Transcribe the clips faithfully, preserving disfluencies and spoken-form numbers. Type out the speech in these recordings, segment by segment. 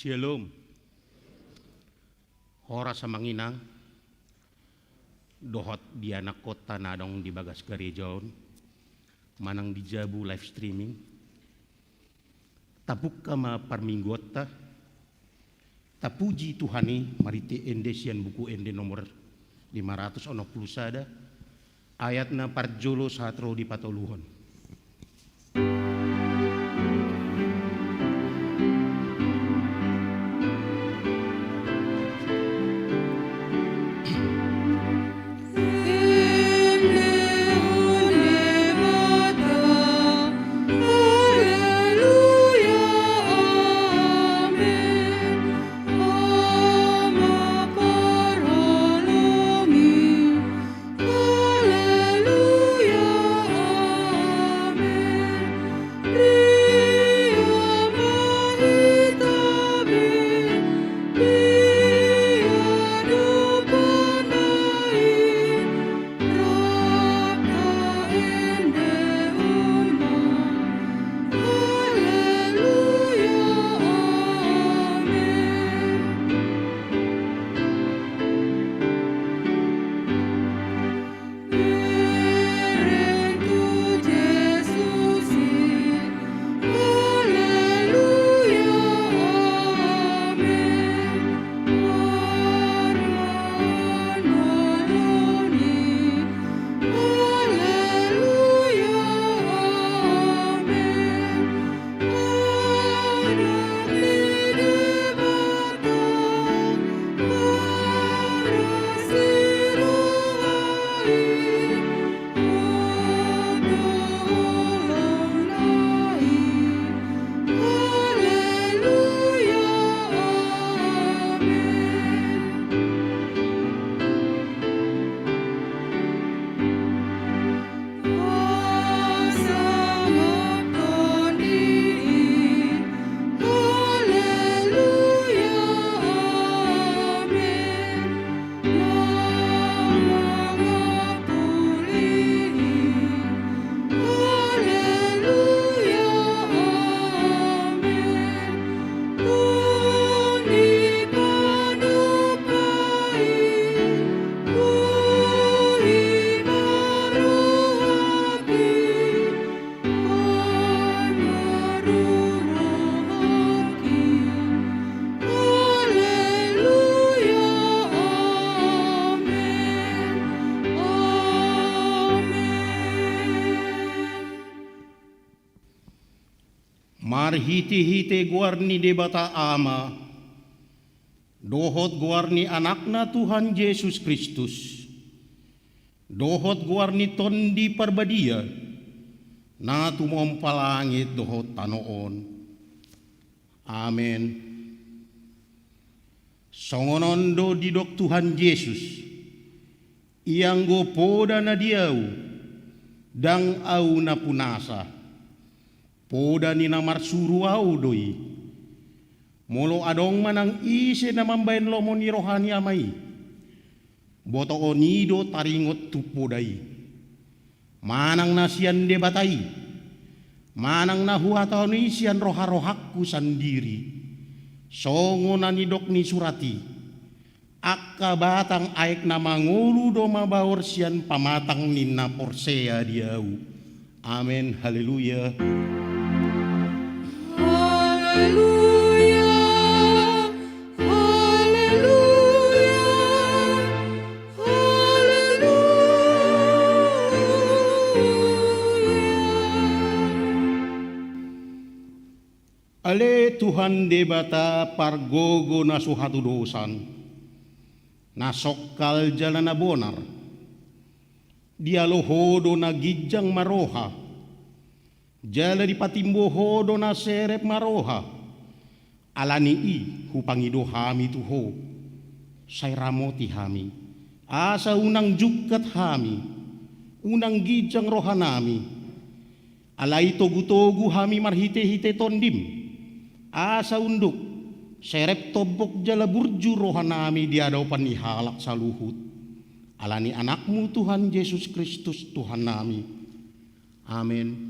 Shalom. Horas amang inang, dohot di anakkonta na adong di bagas gareja on, manang di jabu live streaming. Tapungka ma parmingguonta, tapuji Tuhan i marhite ende sian Buku Ende nomor lima ratus onom pulu sada, ayat na parjolo sahat ro di patoluhon. Marhitehite goar ni Debata Ama, dohot goar ni Anakna Tuhan Jesus Kristus, dohot goar ni Tondi Parbadia, na tumompa langit dohot tano on. Amen. Songon on do didok Tuhan Jesus: Ia anggo poda na di Ahu, ndang Ahu na punasa. Poda ni na marsuru Ahu do i. Molo adong manang ise na mambahen lomo ni roha ni Ama i, botoon i do taringot tu poda i. Manang na sian Debata i, manang na huhatahon i sian roharohangku sandiri, songon na nidok ni surat i, angka batang aek na mangolu do mabaor sian pamatang ni na porsea di Ahu. Amen. Haleluya. Haleluya. Haleluya. Haleluya. Ale Tuhan Debata pargogo na so hatudosan, na songkal jala na bonar, dialo Ho do na ginjang ma roha, jala dipatimbo Ho do na serep ma roha. Ala ni i hupangido hami tu Ho, sai ramoti hami, asa unang jungkat hami, unang ginjang rohanami. Alai togutogu hami marhitehite Tondim, asa unduk, serep, tombok jala burju rohanami di adopan ni halak saluhut. Ala ni Anakmu Tuhan Jesus Kristus Tuhannami. Amen.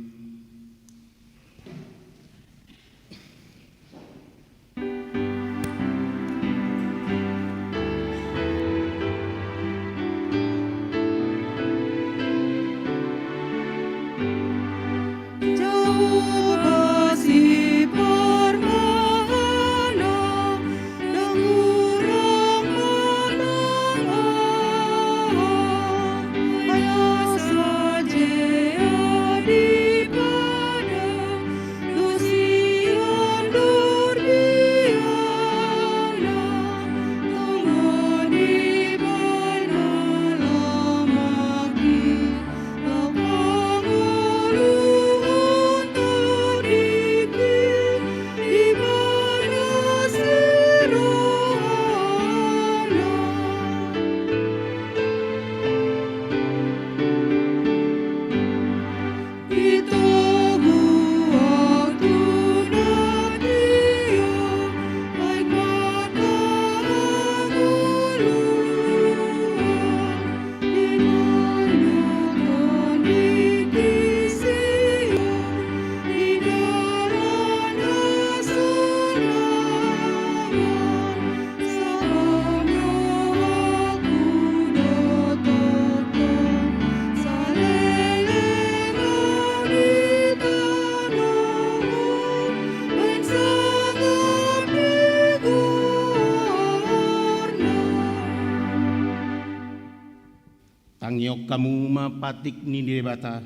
Tangion hamu ma patik ni Debata,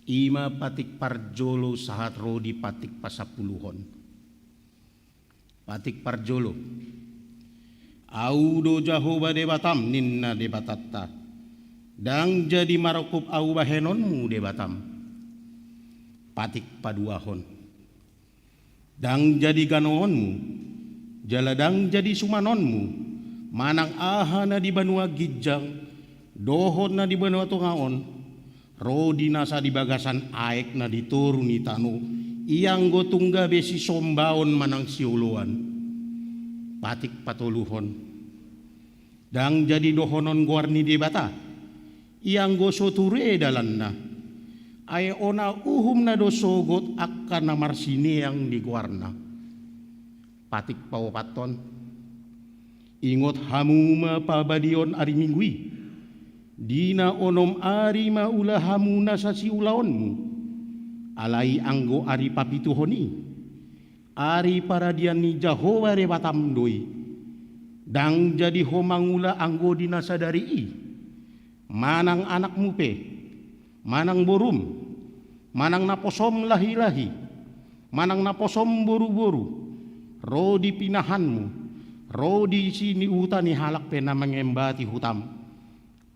i ma patik parjolo sahat ro di patik pasampuluhon. Patik parjolo. Ahu do Jahowa Debatam, ninna Debatanta. Ndang jadi marungkub ahu bahenonmu Debatam. Patik paduahon. Ndang jadi ganoonmu, jala ndang jadi sumanonmu, manang aha na di banua ginjang, dohot na di banua tonga on, ro di nasa di bagasan aek na di toru ni tano, i anggo tung gabe sisombaon manang sioloan. Patik patoluhon. Ndang jadi dohonon goar ni Debata, i anggo so ture dalanna. Ai ona uhumna do sogot angka na marsineang ni goarna. Patik paopathon. Ingot hamu ma pabadiaon ari Minggu i. Di na onom ari ma ula hamu nasa siulaonmu. Alai anggo ari papituhon i, ari paradian ni Jahowa Debatam do i. Ndang jadi ho mangula anggo di na sadari i. Manang anakmu pe, manang borum, manang naposom lahilahi, manang naposom boruboru, ro di pinahanmu, ro di isi ni huta ni halak pe na mangembati hutam.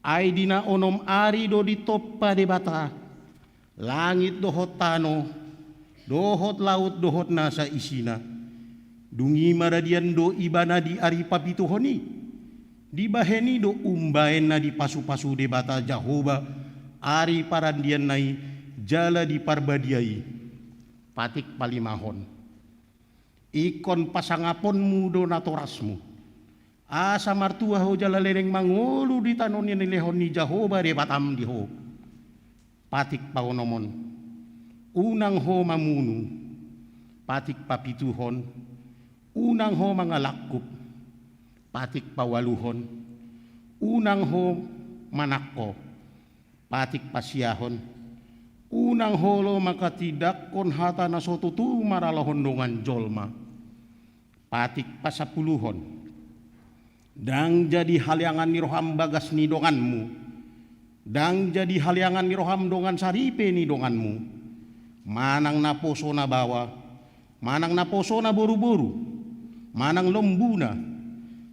Ai di na onom ari do ditompa Debata langit dohot tano, dohot laut dohot nasa isina. Dung i maradian do ibana di ari papituhon i. Dibahen i do umbaen na dipasupasu Debata Jahowa ari parandianna i jala di parbadia i. Patik palimahon. Ingkon pasangaponmu do natorasmu, asa martua ho jala leleng mangolu di tano na nilehon ni Jahowa Debatam di ho. Patik paonomon. Unang ho mamunu. Patik papituhon. Unang ho mangalangkup. Patik paualuhon. Unang ho manangko. Patik pasiahon. Unang ho olo manghatindanghon hata na so tutu maralohon dongan jolma. Patik pasampuluhon. Ndang jadi haleangan ni roham bagas ni donganmu. Ndang jadi haleangan ni roham dongan saripe ni donganmu. Manang naposo na baoa, manang naposo na boruboru, manang lombuna,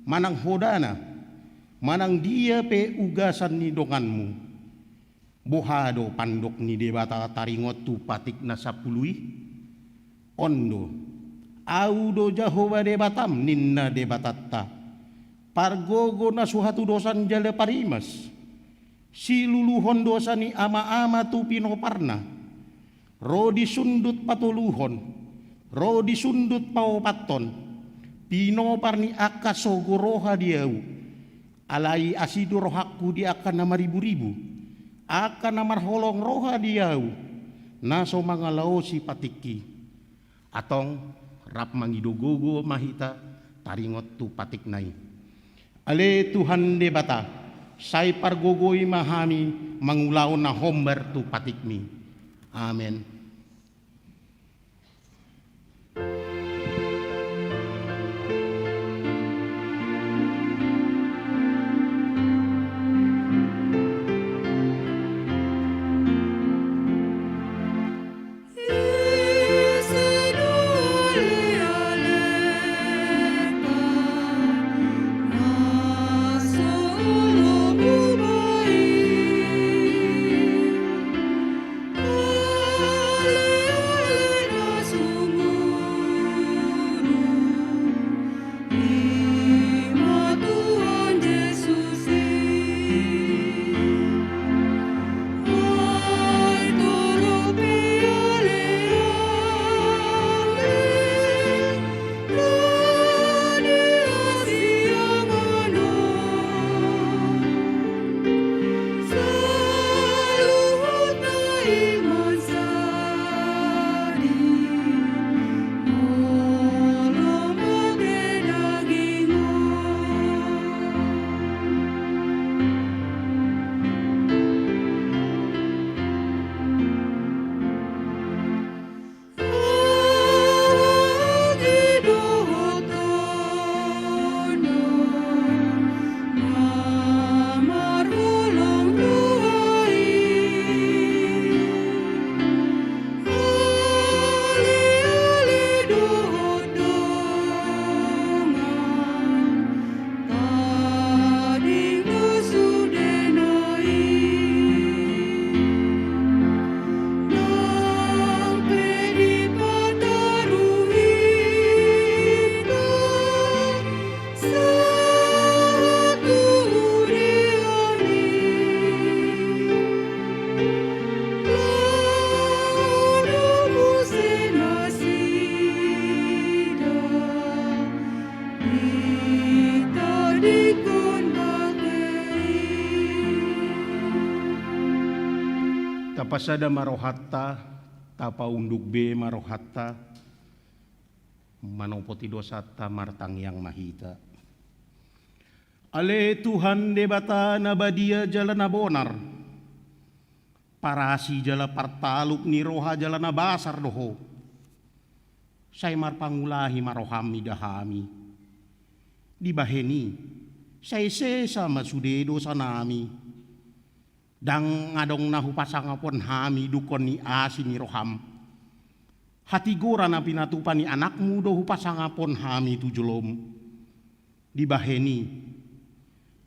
manang hodana, manang dia pe ugasan ni donganmu. Boha do pandok ni Debata taringot tu patik na sampulu i? On do, Ahu do Jahowa Debatam, ninna Debatanta, pargogo na so hatudosan jala parimas. Siluluhon dosa ni amaama tu pinoparna, ro di sundut patoluhon, ro di sundut paopathon, pinopar ni angka sogo roha di Ahu. Alai asi do rohangku di angka na mariburibu, angka na marholong roha di Ahu, na so mangalaosi patikki. Antong, rap mangido gogo ma hita taringot tu patikna i. Ale Tuhan Debata, sai pargogoi ma hami mangulahon na hombar tu patikmi. Amen. Pasada ma rohanta, tapaunduk be ma rohanta, manopoti dosanta, martangiang ma hita. Ale Tuhan Debata na badia jala na bonar, parasi jala partalup ni roha jala na basar do Ho. Sai marpangulahi ma roham mida hami. Dibahen i, sai sesa ma sude dosanami. Ndang adong na hupasangapon hami dungkon ni asi ni roham. Hatigoran na pinatupa ni anakmu do hupasangapon hami tu jolom. Dibahen i,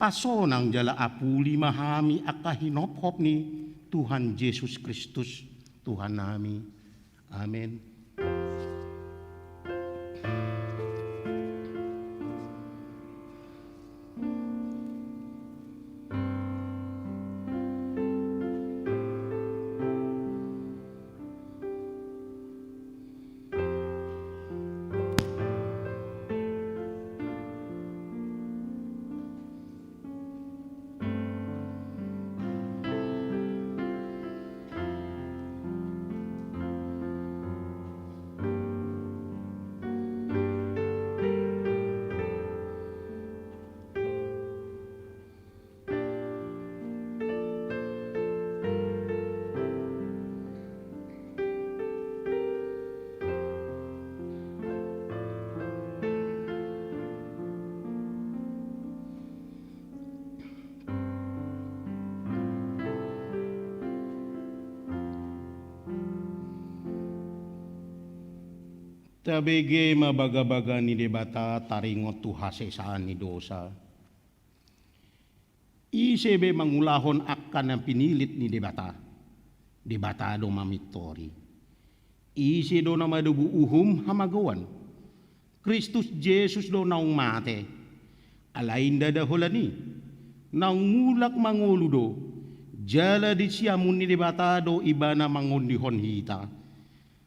pasonang jala apuli ma hami angka hinophop ni Tuhan Jesus Kristus, Tuhannami. Amen. Tabege ma bagabaga ni Debata taringot tu hasesaan ni dosa. Ise be mangulahon angka na pinilit ni Debata? Debata do mamintori. Ise do na madomu uhum hamagoan? Kristus Jesus do naung mate. Alai ndada holan i, naung mulak mangolu do, jala di siamun ni Debata do Ibana mangondihon hita.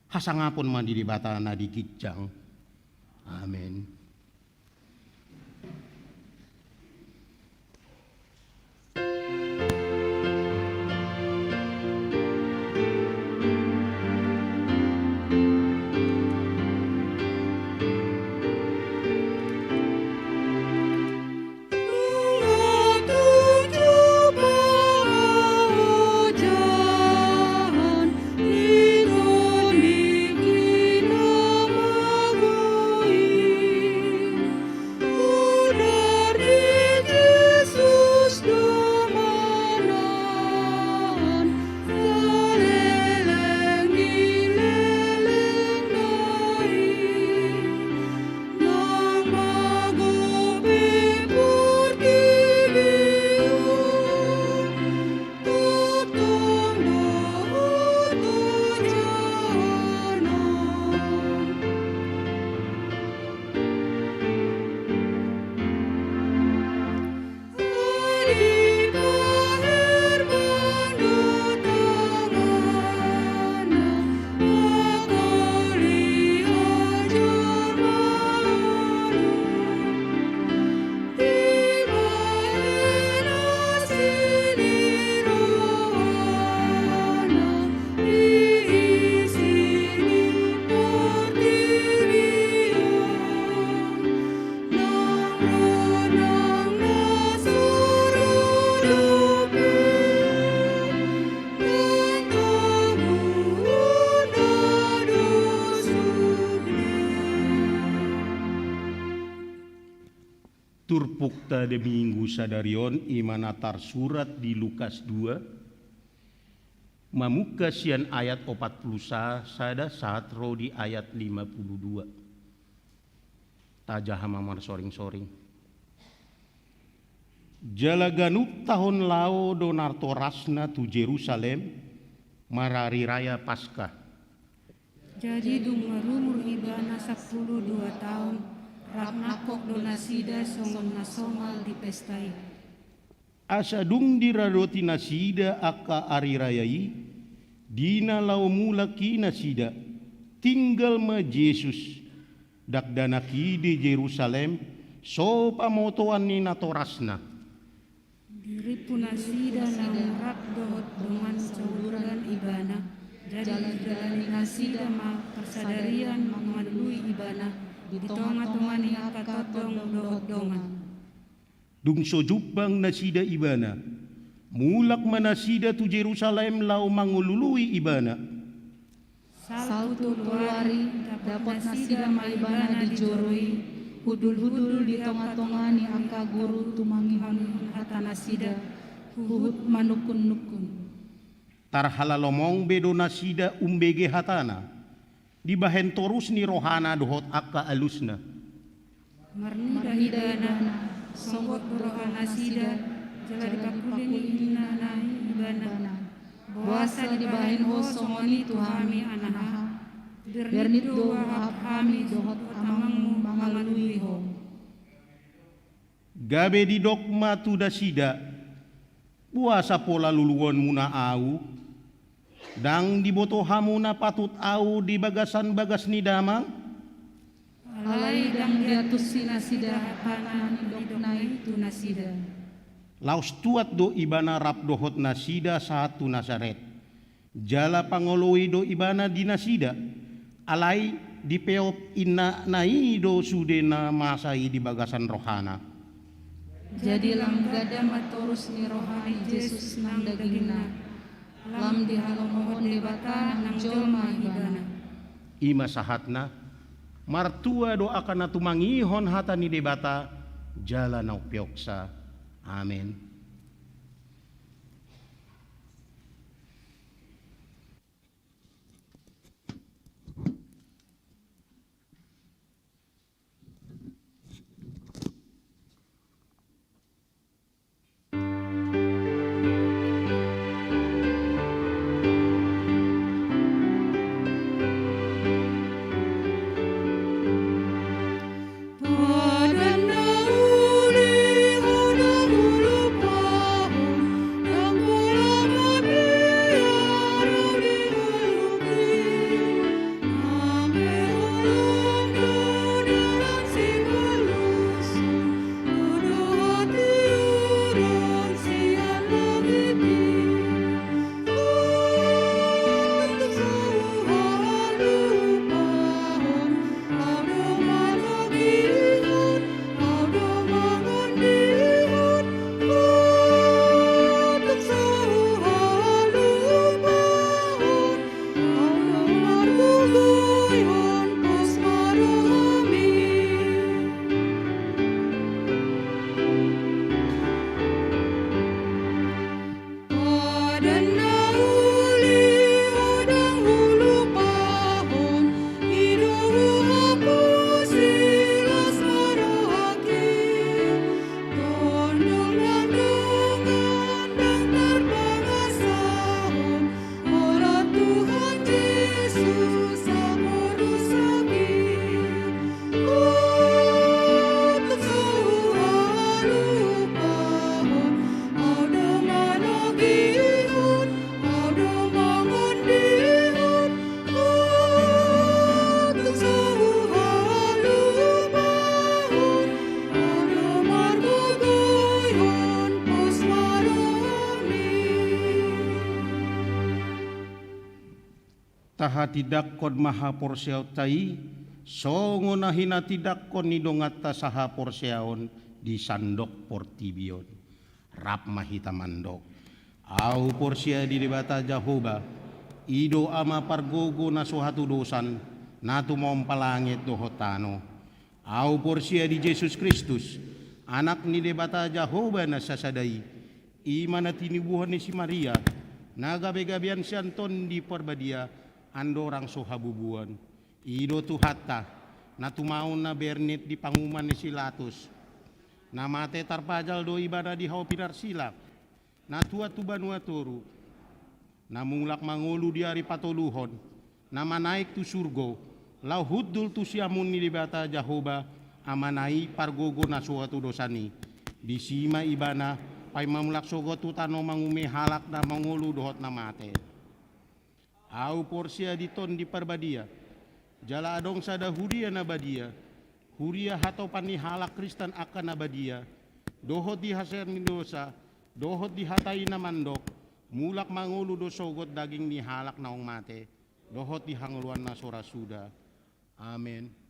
Hasangapon ma di Debata na di ginjang. Amen. Turpukta di Minggu sadari on i ma na tarsurat di Lukas dua, mamungka sian ayat opat pulu sa-, sada sahat ro di ayat lima pulu dua. Tajaha ma marsoring-soring. Jala ganup taon laho do natorasna tu Jerusalem marari raya Paska. Jadi dung marumur ibana sampulu dua taon, rap nangkok do nasida songon na somal di pesta i. Asa dung diradoti nasida angka ari raya i, di na laho mulak i nasida, tinggal ma Jesus, dakdanak i di Jerusalem, so pamotoan ni natorasna. Dirimpu nasida naung rap dohot dongan saumuran ibana, jala dijalani nasida ma parsadarian mangalului ibana di tonga-tonga ni angka tondong dohot dongan. Dung so jumpang nasida ibana, mulak ma nasida tu Jerusalem laho mangalului ibana. Salpu tolu ari, dapot nasida ma ibana di joro i, hundul-hundul di tonga-tonga ni angka guru tumangihon hata nasida, huhut manungkun-nungkun. Tarhalalomong be do nasida umbege hatana, dibahen torus ni rohana dohot angka alusna. Marnida-nida ibana, songgot do roha nasida, jala dipangkuling inna nai ibana. Boasa dibahen ho songon i tu hami, anaha? Bernit do huahap hami dohot amangmu mangalului ho. Gabe didok ma tu nasida, boasa pola luluonmuna ahu? Ndang diboto hamu na patut ahu di bagasan bagas ni damang? Alai ndang diantusi nasida hata na nidokna i tu nasida. Laos tuat do ibana rap dohot nasida sahat tu Nasaret. Jala pangoloi do ibana di nasida, alai dipeop inna nai do sude na masa i di bagasan rohana. Jadi lam gada ma torus ni roha ni Jesus nang dagingna, lam dihalomohon Debata nang jolma ibana. I ma sahatna, martua do angka na tumangihon hata ni Debata, jala na umpeopsa. Amen. Tahatindangkon ma haporseaonta i, songon na hinatindangkon ni donganta sahaporseaon di sandok portibi on. Rap ma hita mandok. Ahu porsea di Debata Jahowa, i do Ama pargogo na so hatudosan, na tumompa langit dohot tano. Ahu porsea di Jesus Kristus, Anak ni Debata Jahowa na sasada i, i ma na tinubuhon ni si Maria, na gabegabean sian Tondi Parbadia, andorang so habubuon. I do Tuhanta, na tumaon na bernit di panguhuman ni si Pilatus. Na mate tarpajal do ibana di hau pinarsila, na tuat tu banua toru, na mulak mangolu di ari patoluhon, na manaek tu surgo, laho hundul tu siamun ni Debata Jahowa, Amana i pargogo na so hatudosan i. Disi ma ibana, paima mulak sogot tu tano manguhumi halak na mangolu dohot na mate. Ahu porsea di Tondi Parbadia, jala adong sada huria na badia, huria hatopan ni halak Kristen angka na badia, dohot di hasesaan ni dosa, dohot di hata i na mandok, Mulak mangolu do sogot daging ni halak naung mate, dohot di hangoluanna so ra suda. Amen.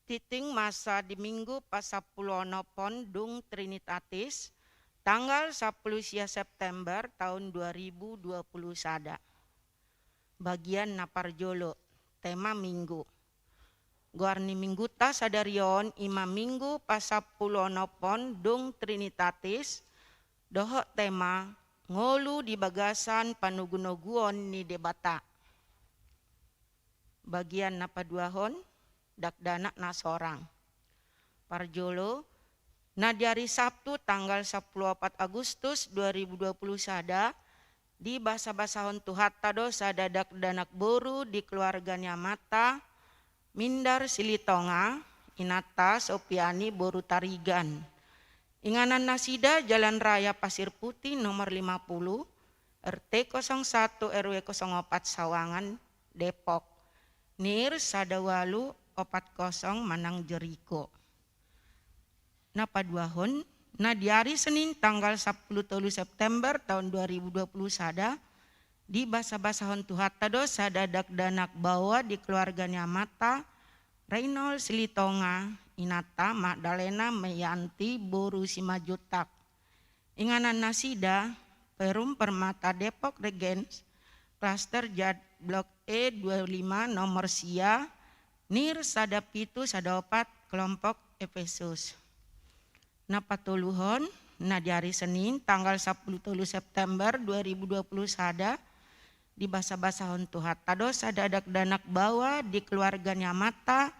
Tingting masa di Minggu pasampuluonopon dung Trinitatis, tanggal sampulu sia September taon dua ribu dua pulu sada. Bagian na parjolo, tema Minggu. Goar ni Mingguta sadari on i ma Minggu pasampuluonopon dung Trinitatis, dohot tema ngolu di bagasan panogunoguon ni Debata. Bagian na paduahon, dakdanak na sorang. Parjolo, na di ari Sabtu tanggal sampulu opat Agustus dua ribu dua pulu sada, dibasabasahon Tuhanta do sada dakdanak boru di keluarga ni amanta, Mindar Silitonga, inanta Sopiani boru Tarigan. Inganan nasida Jalan Raya Pasir Putih nomor lima puluh, R T kosong satu R W kosong opat Sawangan, Depok. Nir sada ualu opat kosong manang Jeriko. Na paduahon, na di ari Senin tanggal sampulu tolu September taon dua ribu dua pulu sada, dibasabasahon Tuhanta do sada dakdanak baoa di keluarga ni amanta, Reynold Silitonga, inanta Magdalena Meianti boru Simanjuntak. Inganan nasida, Perum Permata Depok Regens, Klaster Jat Blok E dua lima nomor sia, Nir sada pitu sada opat, kelompok Efesus. Na patoluhon, na di ari Senin tanggal sampulu tolu September dua ribu dua pulu sada, dibasabasahon Tuhanta do sada dakdanak baoa di keluarga ni amanta,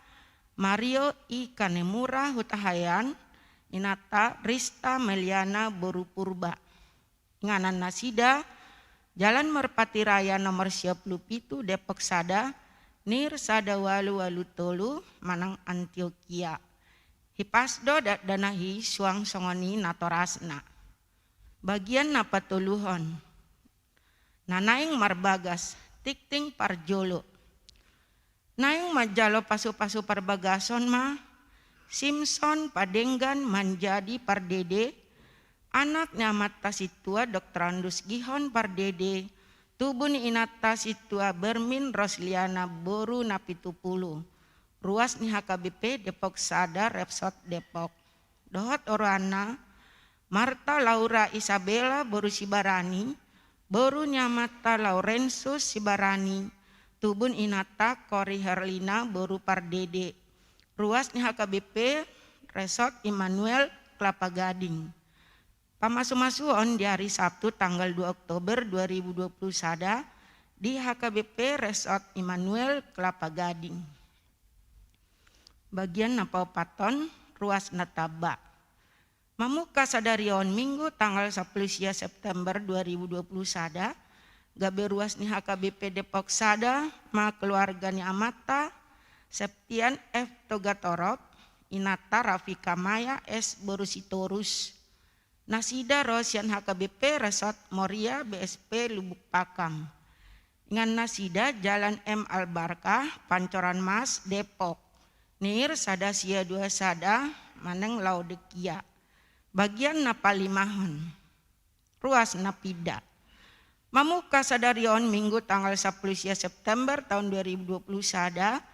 Mario I Kanemura Hutahaean, inanta Rista Meliana boru Purba. Inganan nasida, Jalan Merpati Raya nomor sia pulu pitu Depok sada, Nir sada ualu ualu tolu manang Antiokia. Hipas do dakdanak i suang songon i natorasna. Bagian na patoluhon. Na naeng marbagas, tingting parjolo. Naeng manjalo pasupasu parbagason ma, Simson Padenggan manjadi pardede, anak ni amanta sintua Doktorandus Gihon pardede, tubu ni inanta sintua Bermin Rosliana boru Napitupulu, ruas ni H K B P Depok sada Repsol Depok. Dohot oroanna, Marta Laura Isabella boru Sibarani, boru ni amanta Laurensius Sibarani, tubu ni inanta Kori Herlina boru pardede, ruas ni H K B P Resort Immanuel Kelapa Gading. Pamasumasuon di ari Sabtu tanggal dua Oktober dua ribu dua puluh sada di H K B P Resort Immanuel Kelapa Gading. Bagian na paopathon, ruas na tamba. Mamungka sadari on Minggu tanggal sampulu sia September dua ribu dua puluh sada, gabe ruas ni H K B P Depok sada ma keluarga ni amanta, Septian F Togatorop, inanta Rafika Maya S boru Sitorus. Nasida ro sian H K B P Resort Moria B S P Lubuk Pakam. Inganan nasida Jalan M Al Barkah, Pancoran Mas, Depok. Nir sada sia dua sada manang Laodikia. Bagian na palimahon. Ruas na pinda. Mamungka sadari on Minggu tanggal sampulu sia September taon dua ribu dua puluh sada,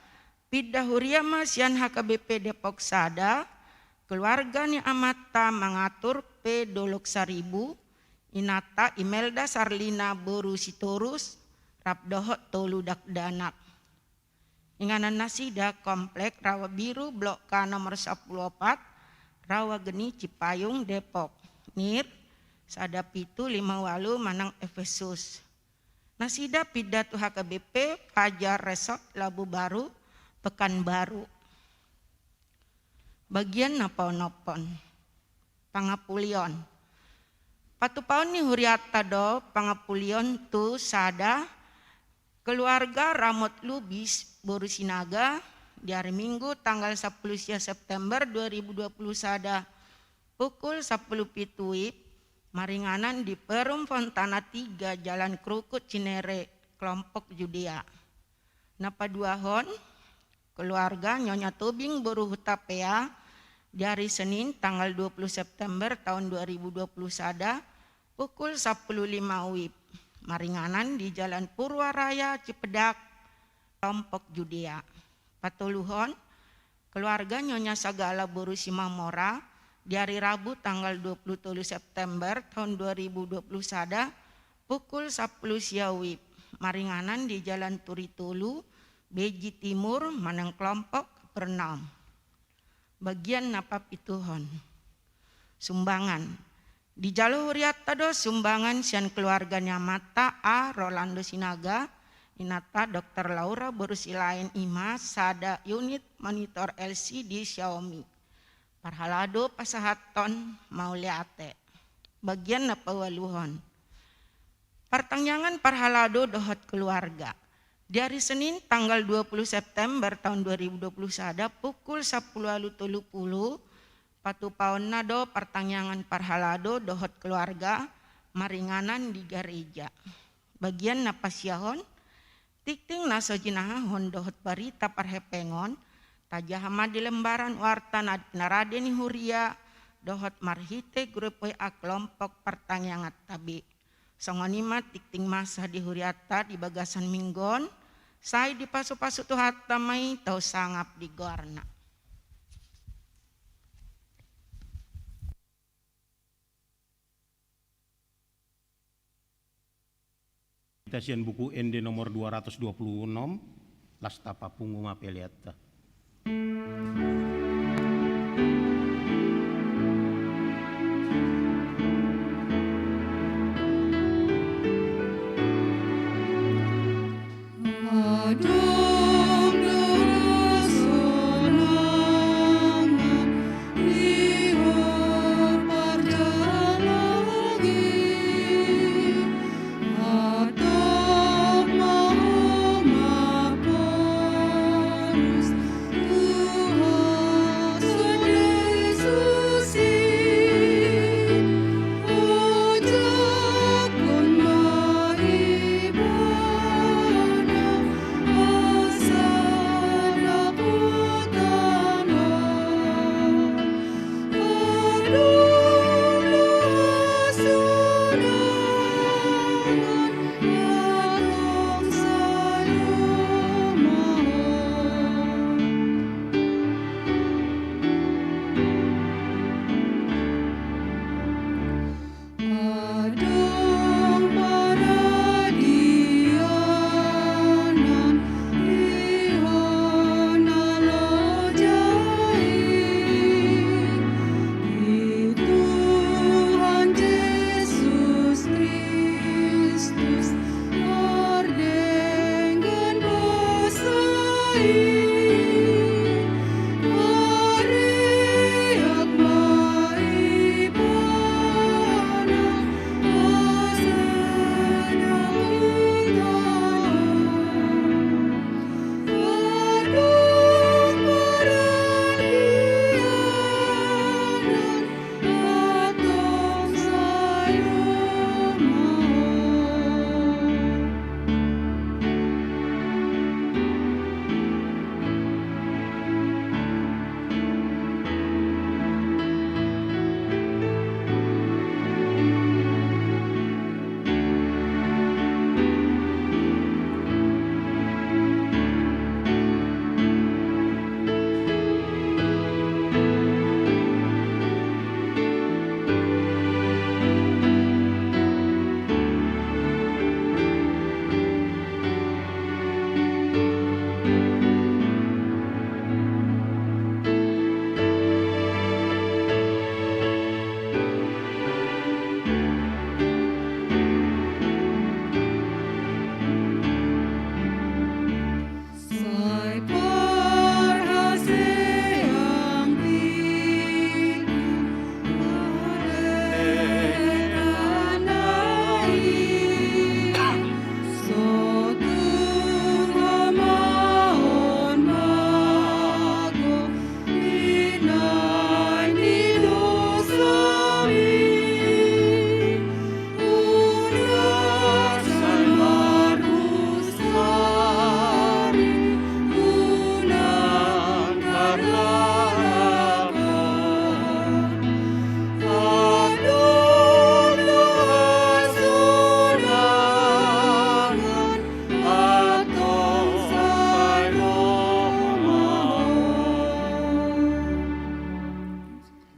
pinda huria ma sian H K B P Depok sada, keluarga ni amanta Mangatur P Dolok Saribu, inanta Imelda Sarlina boru Sitorus, rap dohot tolu dakdanak. Inganan nasida Komplek Rawa Biru Blok K nomor sampulu opat, Rawa Geni Cipayung Depok. Nir, sada pitu lima ualu manang Efesus. Nasida pinda tu H K B P Fajar Resort Labu Baru, Pekanbaru. Bagian na paonomhon. Pangapulion. Patupaon ni hurianta do pangapulion tu sada, keluarga Ramot Lubis boru Sinaga, di ari Minggu tanggal sampulu sia September dua ribu dua puluh sada, pukul sampulu pitu WIB, maringanan di Perum Fontana tiga, Jalan Krukut, Cinere, kelompok Judea. Na paduahon, keluarga Nyonya Tobing boru Hutapea, di ari Senin tanggal dua puluh September taon dua ribu dua puluh sada, pukul sampulu lima WIB, maringanan di Jalan Purwaraya Cipedak, kelompok Judea. Patoluhon, keluarga Nyonya Sagala boru Simamora, di ari Rabu tanggal dua puluh tolu September taon dua ribu dua puluh sada, pukul sampulu sia WIB, maringanan di Jalan Turi Tolu, Beji Timur, manang kelompok Kapernaum. Bagian na papituhon. Sumbangan. Dijalo hurianta do sumbangan sian keluarga ni amanta A. Rolando Sinaga, inanta Doktor Laura boru Silaen, i ma sada unit monitor L C D Xiaomi. Parhalado pasahathon mauliate. Bagian na paualuhon. Partangiangan parhalado dohot keluarga. Di ari Senin tanggal dua puluh September taon dua ribu dua puluh sada pukul sampulu ualu tolu pulu, patupaonna do partangiangan parhalado dohot keluarga maringanan di gareja. Bagian na pasiahon, tingting na so jinahahon dohot barita parhepengon, tajaha ma di lembaran warta na, na rade ni huria dohot marhite grup W A kelompok partangianganta be. Songon i ma tingting masa di hurianta di bagasan minggu on, sai dipasupasu Tuhanta ma i tau sangap di goarna. Hita sian buku Ende nomor dua ratus dua puluh enam, las tapapungu ma peleanta.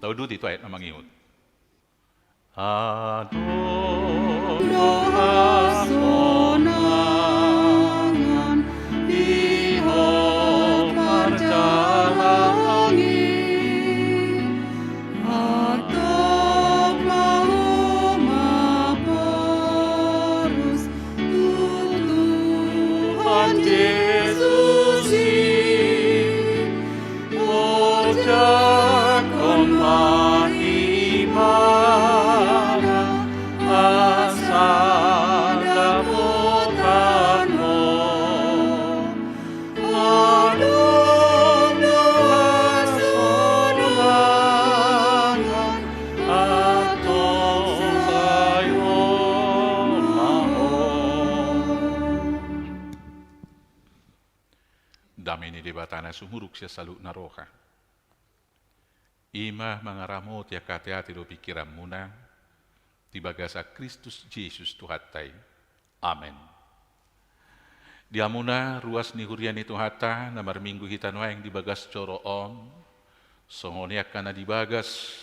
Tauduti tu ayat na mangihut. Adong do hasonangan di ho parjala langit. Antong ma ho Debata na sumurung sian saluhut na roha, i ma mangaramoti angka ateate dohot pingkiranmuna di bagasan Kristus Jesus Tuhanta i. Amen. Di hamuna ruas ni huria ni Tuhanta na marminggu hita nuaeng di bagas joro on, songon i angka na di bagas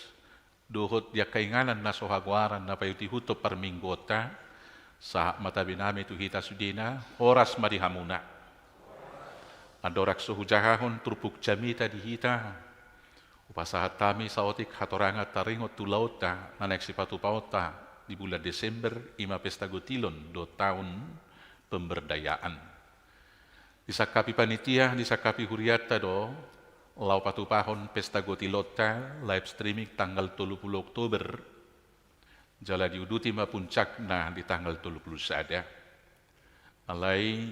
dohot di angka inganan na so hagoaran na paihutihuthon parmingguonta, sahat ma tabe nami tu hita sudena, horas ma di hamuna. Andorang so hujahahon turpuk jamita di hita, hupasahat hami saotik hatorangan taringot tu ulaonta na naeng sipatupaonta di bulan Desember, i ma pesta gotilon dohot tahun pemberdayaan. Disangkapi panitia, disangkapi hurianta do laho patupahon pesta gotilonta, live streaming tanggal tolu pulu Oktober, jala diuduti ma puncakna di tanggal tolu pulu sada. Alai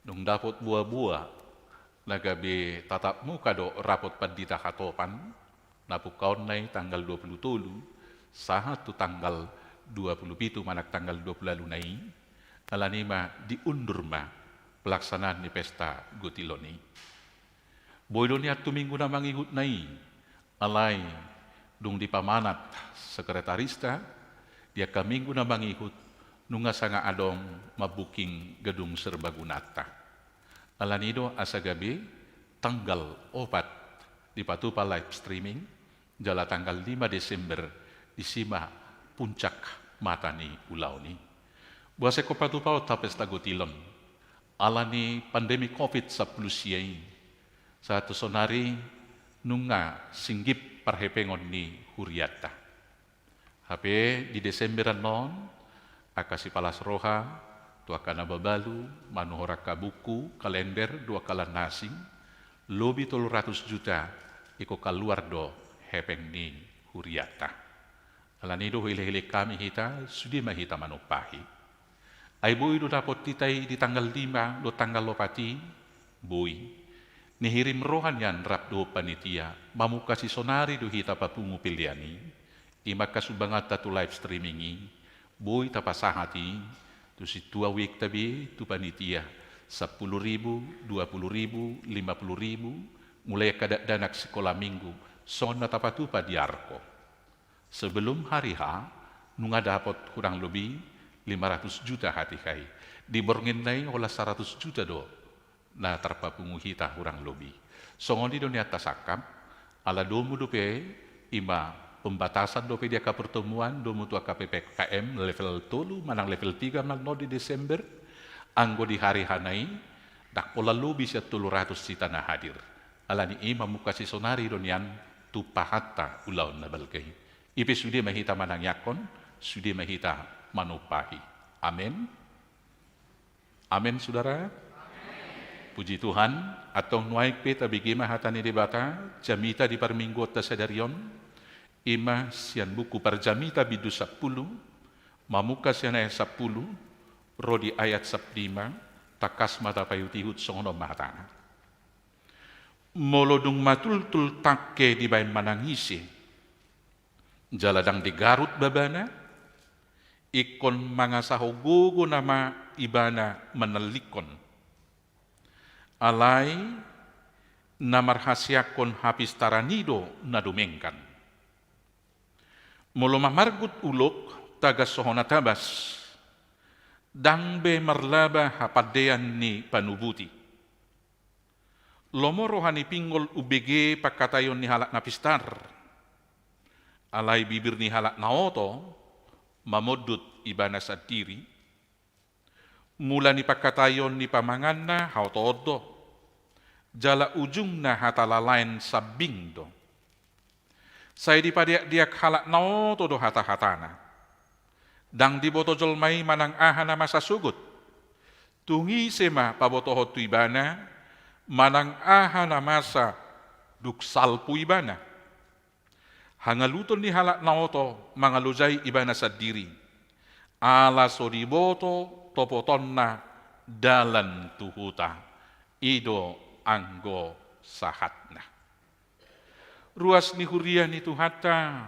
dung dapot boaboa na gabe tatap muka dohot rapot pandita hatopan, na pungkaonna i tanggal dua pulu tolu sahat tu tanggal dua pulu pitu manang tanggal dua pulu ualu na i, alani i ma diundur ma pelaksanaan ni pesta gotilon i. Boi do nian tu minggu na mangihutna i, alai dung dipamanat sekretarista, di angka minggu na mangihut nunga sanga adong mambuking gedung serbagunanta. Alani i do asa gabe tanggal opat dipatupa live streaming, jala tanggal lima Desember disi ma puncak mata ni ulaon i. Boasa ingkon patupaonta pesta gotilon? Alani pandemi covid sampulu sia i, sahat tu saonari nunga singgip parhepengon ni hurianta. Hape di Desember annon, angka sipalas roha tu angka na mabalu manuhor angka buku, kalender dohot angka na asing, lobi tolu ratus juta ingkon kaluar do hepeng ni hurianta. Alani i do huilehileon hami hita, sude ma hita manumpahi. Ai boi do dapot hita i di tanggal lima dohot tanggal opat i? Boi. Nihirim roha nian rap dohot panitia, mamungka sisonari do hita papungu pelean i. I ma angka sumbanganta tu live streaming i, boi tapasahat i tu sintua wiikta be, tu panitia, sampulu ribu, dua pulu ribu, lima pulu ribu, mulai angka dakdanak sikola minggu, songon na tapatupa di arko. Sebelum hari H, nunga dapot hurang lobi lima ratus juta hatiha i. Di bornginna i holan saratus juta do na tarpapungu hita hurang lobi. Songon i do nian tasangkap, ala domu dope, i ma pembatasan dope di angka pertemuan, domu tu angka P P K M level tolu manang level tiga ma annon di Desember, anggo di hari H na i, ndang pola lobi sian tolu ratus hita na hadir. Alani i mamungka sisonari do nian tumpahanta ulaon na balga i. I pe sude ma hita manangiangkon, sude ma hita manumpahi. Amen. Amen, sudara. Puji Tuhan, antong nuaeng pe tabege ma hata ni Debata, jamita di parmingguonta sadari on, i ma sian buku Parjamita bindu sampulu, mamungka sian ayat sampulu, ro di ayat sampulu lima, tangkas ma tapaihutihut, songon on ma hatana. Molo dung matultul tangke dibaen manang ise, jala ndang digarut babana, ingkon mangasahon gogo nama ibana manallikkon. Alai na marhaseangkon hapistaran i do na dumenggan. Molo mamargut ulok tagan so hona tabas, ndang be marlaba hapandean ni panubuti. Lomo roha ni pinggol umbege pangkataion ni halak na pistar. Alai bibir ni halak na oto mamondut ibana sandiri. Mula ni pangkataion ni pamanganna haotoon do, jala ujungna hata lalaen sambing do. Sai dipadeakdeak halak na oto do hatahatana. Ndang diboto jolma i manang aha na masa sogot. Tung ise ma pabotohon tu ibana manang aha na masa dung salpu ibana. Hangaluton ni halak na oto mangalojai ibana sandiri, ala so diboto topotonna dalan tu huta. I do anggo sahatna. Ruas ni huria ni Tuhanta,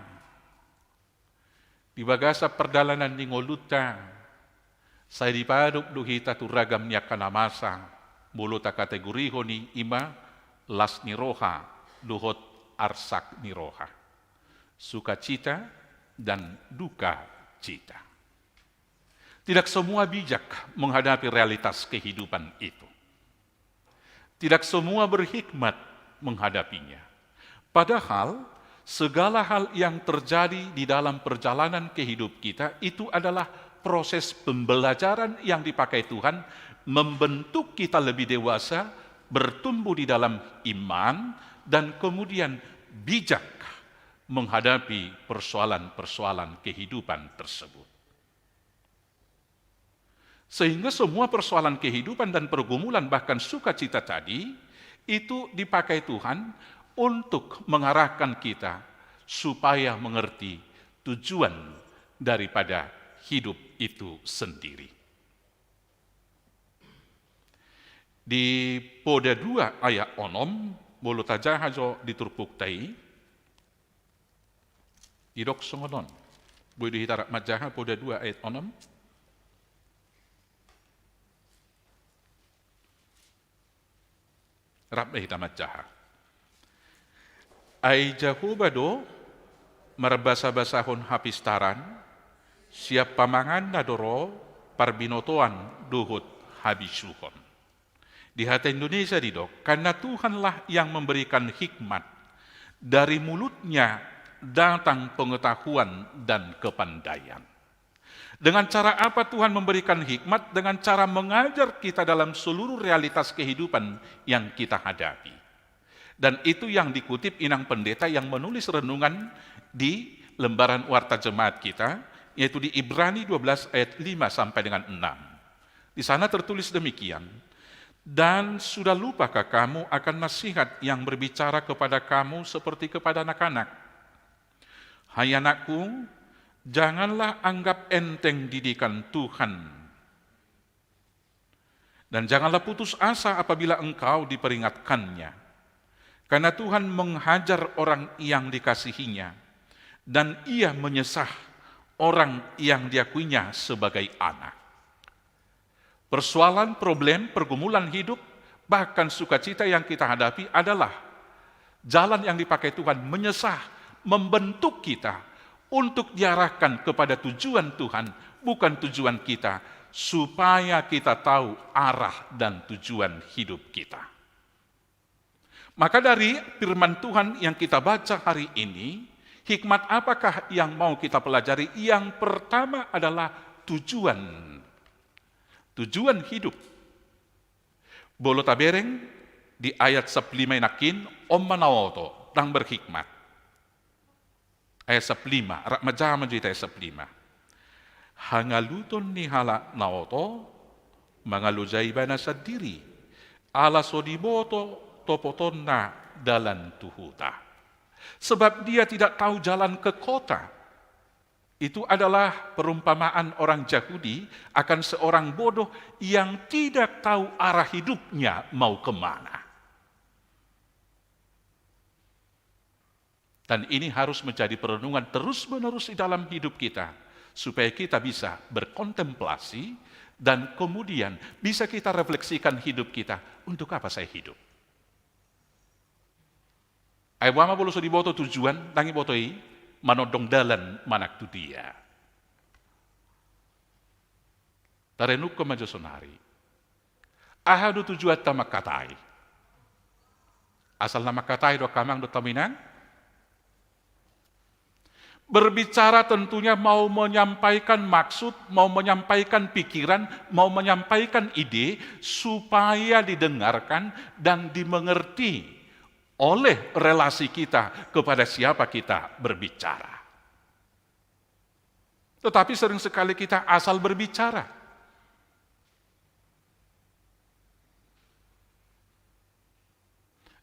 di bagasan pardalanan ni ngolunta, sai dipadop do hita tu ragam ni angka na masa, molo takategorihon i, i ma las ni roha dohot arsak ni roha, sukacita dan dukacita. Tidak semua bijak menghadapi realitas kehidupan itu. Tidak semua berhikmat menghadapinya. Padahal, segala hal yang terjadi di dalam perjalanan kehidup kita itu adalah proses pembelajaran yang dipakai Tuhan membentuk kita lebih dewasa, bertumbuh di dalam iman, dan kemudian bijak menghadapi persoalan-persoalan kehidupan tersebut. Sehingga semua persoalan kehidupan dan pergumulan, bahkan sukacita tadi, itu dipakai Tuhan untuk mengarahkan kita supaya mengerti tujuan daripada hidup itu sendiri. Di Poda dua ayat onom, molo tajaha jo di turpukta i, didok songon on. Boi do hita rap manjaha Poda dua ayat onom. Rap ma hita manjaha. Ai Jahowa do marbasabasahon hapistaran, sian pamanganna do ro parbinotoan dohot habisuhon. Di hata Indonesia didok, karena Tuhanlah yang memberikan hikmat, dari mulutnya datang pengetahuan dan kepandaian. Dengan cara apa Tuhan memberikan hikmat? Dengan cara mengajar kita dalam seluruh realitas kehidupan yang kita hadapi. Dan itu yang dikutip inang pendeta yang menulis renungan di lembaran warta jemaat kita, yaitu di Ibrani dua belas ayat lima sampai dengan enam. Di sana tertulis demikian, "Dan sudah lupakah kamu akan nasihat yang berbicara kepada kamu seperti kepada anak-anak? Hai anakku, janganlah anggap enteng didikan Tuhan." Dan janganlah putus asa apabila engkau diperingatkan-Nya. Karena Tuhan menghajar orang yang dikasihi-Nya, dan Ia menyesah orang yang diakui-Nya sebagai anak. Persoalan, problem, pergumulan hidup, bahkan sukacita yang kita hadapi adalah jalan yang dipakai Tuhan menyesah, membentuk kita untuk diarahkan kepada tujuan Tuhan, bukan tujuan kita, supaya kita tahu arah dan tujuan hidup kita. Maka dari firman Tuhan yang kita baca hari ini, hikmat apakah yang mau kita pelajari? Yang pertama adalah tujuan. Tujuan hidup. Molo tabereng di ayat sampulu lima i nangkin, on ma na oto, ndang berhikmat. Ayat sampulu lima, rap manjaha ma jo hita ayat sampulu lima. Hangaluton ni halak na oto, mangalojai ibana sandiri, ala so diboto topotonna dalan tu huta. Sebab dia tidak tahu jalan ke kota. Itu adalah perumpamaan orang Yahudi akan seorang bodoh yang tidak tahu arah hidupnya mau ke mana. Dan ini harus menjadi perenungan terus-menerus di dalam hidup kita, supaya kita bisa berkontemplasi dan kemudian bisa kita refleksikan hidup kita, "Untuk apa saya hidup?" Ai boha ma molo so diboto tujuan, ndang diboto i, manondong dalan manang tu dia. Tarenungkon ma jo sonari. Aha do tujuanta mangkatai? Asal na mangkatai do angka amang dohot hamu inang? Berbicara tentunya mau menyampaikan maksud, mau menyampaikan pikiran, mau menyampaikan ide supaya didengarkan dan dimengerti oleh relasi kita kepada siapa kita berbicara. Tetapi sering sekali kita asal berbicara.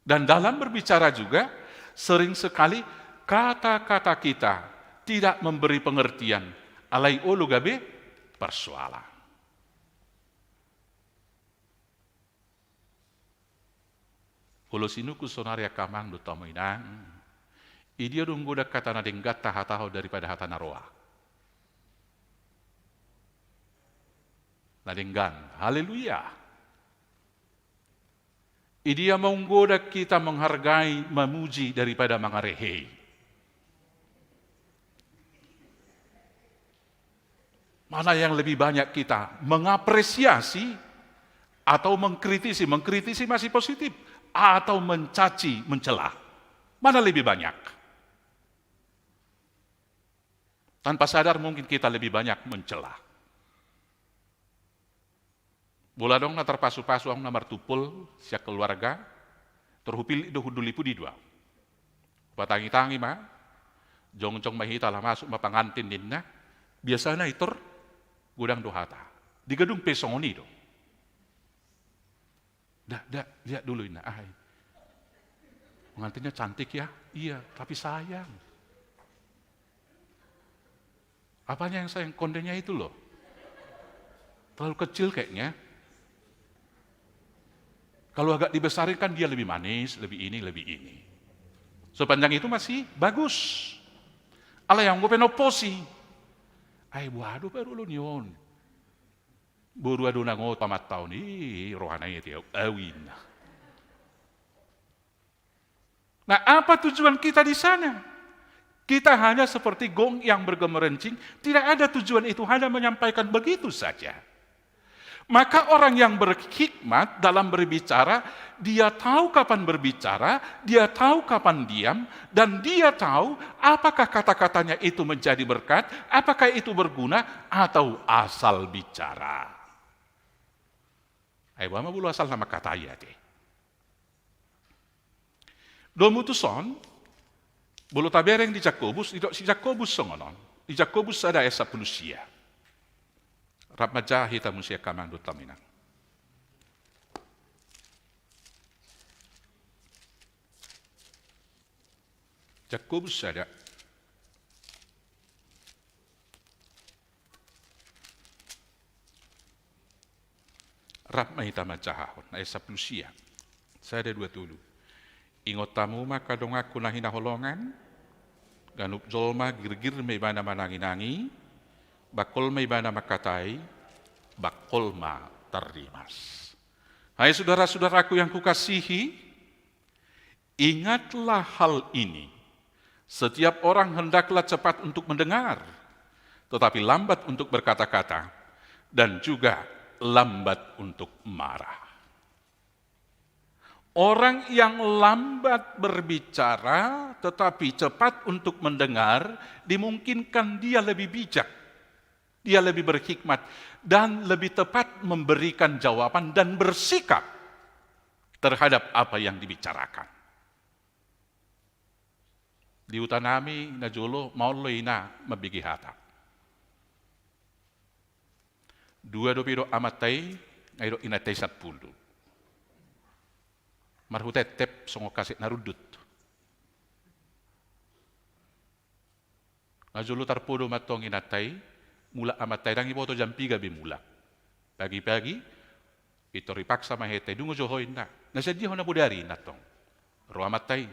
Dan dalam berbicara juga, sering sekali kata-kata kita tidak memberi pengertian, alai olo gabe persoalan. Olo sinungkun sonari angka amang dohot hamu inang, i dia do godang hata na denggan tahatahon daripada hata na roa? Na denggan. Haleluya. Idia menggoda kita menghargai, memuji daripada mengarehei? Mana yang lebih banyak kita mengapresiasi atau mengkritisi? Mengkritisi masih positif, atau mencaci, mencela? Mana lebih banyak? Tanpa sadar mungkin kita lebih banyak mencela. Molo adong na tarpasupasu ahu na martumpol sian keluarga, tor hupillit do hundul i, pudi do ahu. Hupatangitangi ma, jongjong ma hita laho masuk ma pangantin ninna, biasana i tor godang do hata. Di gedung pe songon i do. Dah, dah, lihat dulu inna, ah, pengantinnya cantik ya? Iya, tapi sayang. Apanya yang sayang? Kondenya itu loh. Terlalu kecil kayaknya. Kalau agak dibesarin kan dia lebih manis, lebih ini, lebih ini. Sepanjang itu masih bagus. Alai anggo pe na umposi, ai boha do paroloi on. Boru adonang on pamatahon i, rohana i, au inna. Nah, apa tujuan kita di sana? Kita hanya seperti gong yang bergemerencing, tidak ada tujuan, itu hanya menyampaikan begitu saja. Maka orang yang berhikmat dalam berbicara, dia tahu kapan berbicara, dia tahu kapan diam, dan dia tahu apakah kata-katanya itu menjadi berkat, apakah itu berguna, atau asal bicara. Ai boha ma molo asal na mangkatai ate. Domu tuson, molo tabereng di Jakobus, didok si Jakobus songon on. Di Jakobus sada ayat sampulu sia. Rap manjaha hita muse angka amang dohot inang. Jakobus sada. Rap ma hita manjahahon, ayat sampulu sia. Sada, dua, tolu. Ingot hamu ma angka donganku na hinaholongan, ganup jolma girgir ma ibana mananginangi, bangkol ma ibana mangkatai, bangkol ma tarrimas. Hai sudara-sudaraku yang kukasihi, ingatlah hal ini, setiap orang hendaklah cepat untuk mendengar, tetapi lambat untuk berkata-kata, dan juga lambat untuk marah. Orang yang lambat berbicara tetapi cepat untuk mendengar, dimungkinkan dia lebih bijak, dia lebih berhikmat, dan lebih tepat memberikan jawaban dan bersikap terhadap apa yang dibicarakan. Di huta nami najolo, maol do ina mambege hata. Dua dope didok amanta i, nga didok inanta i sampulu. Marhutentep songon kaset na rundut. Najolo tarpodo ma antong inanta i, mulak amanta i, ndang diboto jam piga be mulak. Pagi-pagi, pintor dipaksa ma hita i, dung jo ho inna. Na sian dia ho na bodari inna antong. Ro amanta i,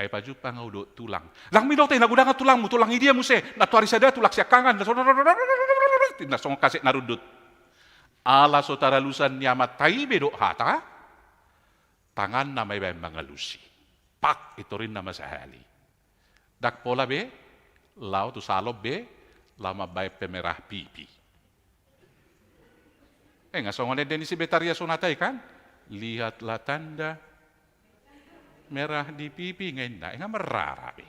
ai pajumpang ahu dohot tulang. Ndang binoto i, na godang tulangmu, tulang i dia muse, na tu ari sada tulang siangkangan, na songon, na songon kaset na rundut. Ala so taralusan ni amanta i be dohot hata, tanganna ma ibaen mangalusi. Pak, pintor inna ma sahali. Ndang pola be, laho tu salon be, laho mambaen pemerah pipi. Eh, nga songon ende ni si Betharia Sonata i kan? Lihatlah tanda merah di pipi, nga inna, eh, nga merara be.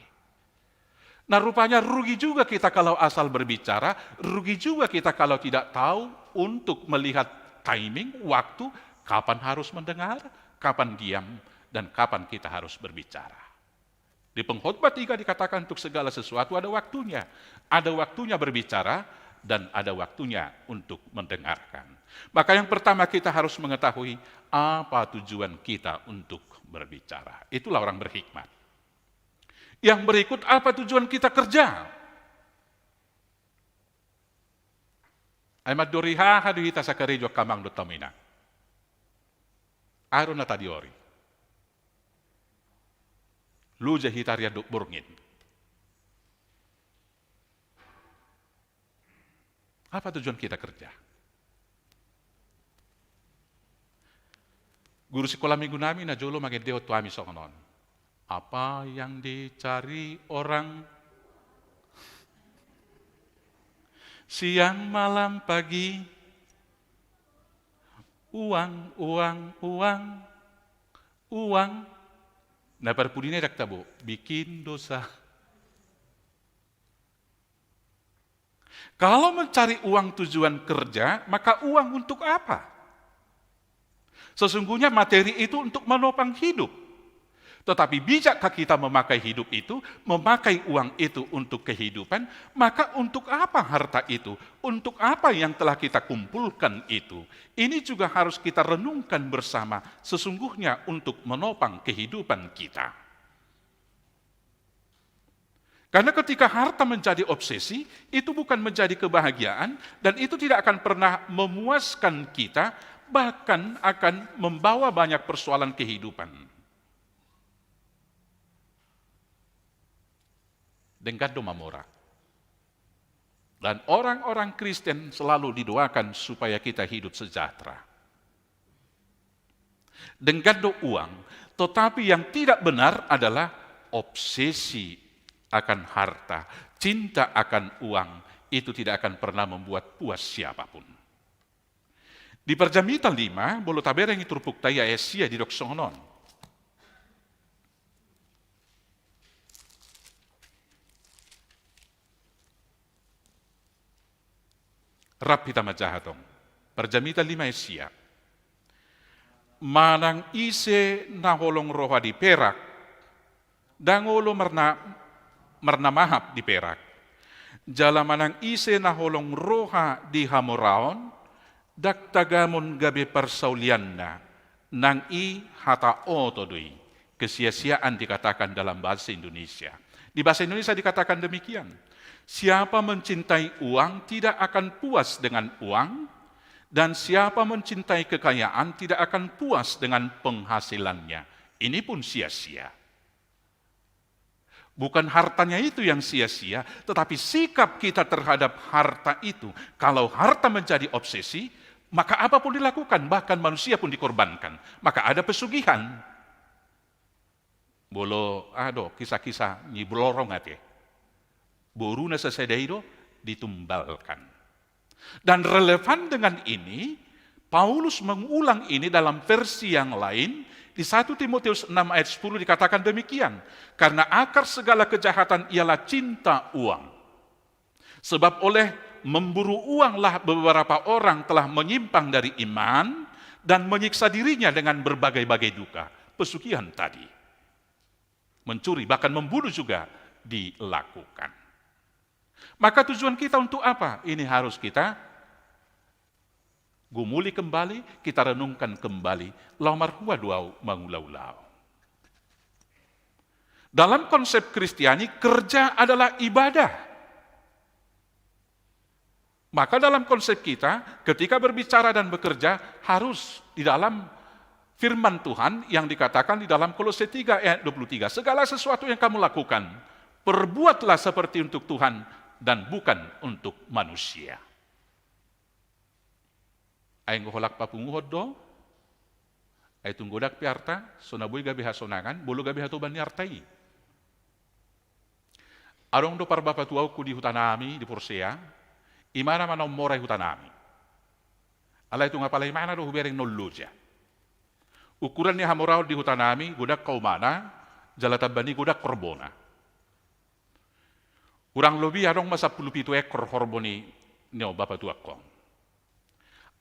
Nah, rupanya rugi juga kita kalau asal berbicara, rugi juga kita kalau tidak tahu untuk melihat timing, waktu, kapan harus mendengar, kapan diam, dan kapan kita harus berbicara. Di Pengkhotbah tiga dikatakan, untuk segala sesuatu ada waktunya. Ada waktunya berbicara dan ada waktunya untuk mendengarkan. Maka yang pertama kita harus mengetahui apa tujuan kita untuk berbicara. Itulah orang berhikmat. Yang berikut, apa tujuan kita kerja? Ai mandori haha do hita sakarejo angka amang dohot inang. Aha do na tadiori? Loja hita arian dohot borngin. Apa tujuan kita kerja? Guru sikola minggu nami na jolo mangendehon tu hami songon on. Apa yang dicari orang siang, malam, pagi? Uang, uang, uang, uang. Na parpudi na i ndang tabo, bikin dosa. Kalau mencari uang tujuan kerja, maka uang untuk apa? Sesungguhnya materi itu untuk menopang hidup. Tetapi bijakkah kita memakai hidup itu, memakai uang itu untuk kehidupan? Maka untuk apa harta itu? Untuk apa yang telah kita kumpulkan itu? Ini juga harus kita renungkan bersama, sesungguhnya untuk menopang kehidupan kita. Karena ketika harta menjadi obsesi, itu bukan menjadi kebahagiaan dan itu tidak akan pernah memuaskan kita, bahkan akan membawa banyak persoalan kehidupan. Denggan do mamora. Dan orang-orang Kristen selalu didoakan supaya kita hidup sejahtera. Denggan do uang, tetapi yang tidak benar adalah obsesi akan harta, cinta akan uang, itu tidak akan pernah membuat puas siapapun. Di Parjamita lima, molo tabereng i turpukta i, ayat sia didok songon on. Rap hita manjaha tong. Parjamita lima ayat sia. Manang ise na holong roha di perak, ndang olo marna-, marnamahap di perak. Jala manang ise na holong roha di hamoraon, ndang tagamon gabe parsaulianna, nang i hata oto do i. Kesia-siaan dikatakan dalam bahasa Indonesia. Di bahasa Indonesia dikatakan demikian. Siapa mencintai uang tidak akan puas dengan uang, dan siapa mencintai kekayaan tidak akan puas dengan penghasilannya. Ini pun sia-sia. Bukan hartanya itu yang sia-sia, tetapi sikap kita terhadap harta itu. Kalau harta menjadi obsesi, maka apapun dilakukan, bahkan manusia pun dikorbankan. Maka ada pesugihan. Molo, aha do, kisah-kisah ni Blorong ate. Boruna sasada i do ditumbalkan. Dan relevan dengan ini, Paulus mengulang ini dalam versi yang lain, di satu Timotius enam ayat sepuluh dikatakan demikian, "Karena akar segala kejahatan ialah cinta uang. Sebab oleh memburu uanglah beberapa orang telah menyimpang dari iman dan menyiksa dirinya dengan berbagai-bagai duka." Pesugihan tadi. Mencuri, bahkan membunuh juga dilakukan. Maka tujuan kita untuk apa? Ini harus kita gumuli kembali, kita renungkan kembali. Laho marhua do ahu mangula-ula. Dalam konsep Kristiani, kerja adalah ibadah. Maka dalam konsep kita, ketika berbicara dan bekerja, harus di dalam firman Tuhan yang dikatakan di dalam Kolose tiga ayat dua puluh tiga, "Segala sesuatu yang kamu lakukan, perbuatlah seperti untuk Tuhan dan bukan untuk manusia." Ai anggo holan papunguhon do, ai tung godang pe arta, so na boi gabe hasonangan, molo gabe hatoban ni arta i. Adong do parbapatuaonku di hutanami, di Porsea, imana ma naung mora i hutanami. Alai tung apala imana do hubereng na umloja. Ukuran ni hamoraon di hutanami, godang haumana, jala tamba ni godang horbona. Kurang lobi adong ma sampulu pitu ekor horbo ni, ni on bapatuangkon.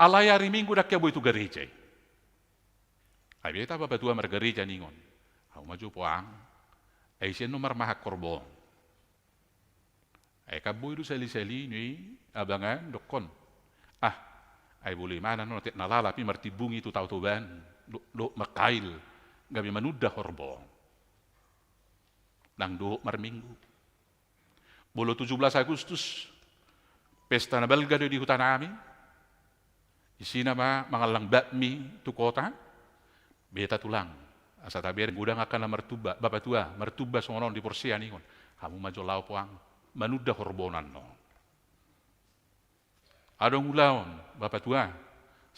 Alai ari Minggu ndang hea boi tu gareja i. Ai beta bapatua margareja ningon. Ahu ma jo poang. Ai sian do marmahak horbo on. Ai kan boi do sali-sali ni abangan dokkon. Ah, ai boli ma na non tek na lalap i martimbung i tu Tao Toban. Dohot, dohot mangkail. Gabe manunda horbo on. Ndang dohot marminggu. Molo tujuh belas Agustus, pesta na balga do di hutanami, isina ma mangallang bakmi tu kota, beta tulang. Asa tabereng godang angka na martumba, bapatua, martumba songon on di Porsea ningon. Hamu ma jo laho poang, manunda horbona on. Adong ulaon, bapatua,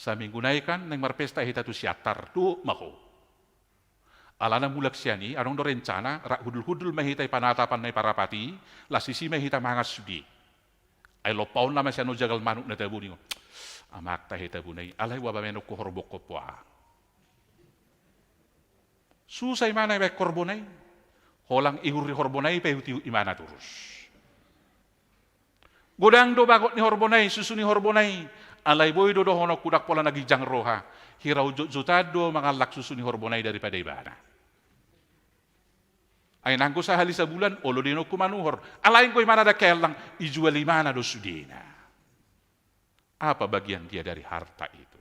Saminggu nai kan naeng marpesta hita tu Siantar, dohot ma ho. Alana mulak sian i, adong do rencana, rap hundul-hundul ma hita i panatapan na i Parapati, las isi ma hita mangan sude. Ai lompaonna ma sian on jagal manuk na tabo i. Amang, tahe tabona i, alai boha baen ho horbo ho poa. Susa imana baen horbona i. Holan ihur ni horbona i, paihut-ihut imana torus. Godang do bagot ni horbona i, susu ni horbona i. Alai boi do dohononku ndang pola na ginjang roha. Hira jotjotan do mangallang susu ni horbona i daripada ibana. Ai nanggo sahali sabulan, olo do inongku manuhor. Alai anggo imana ndang keallang, ijual imana do sudena. Apa bagian dia dari harta itu?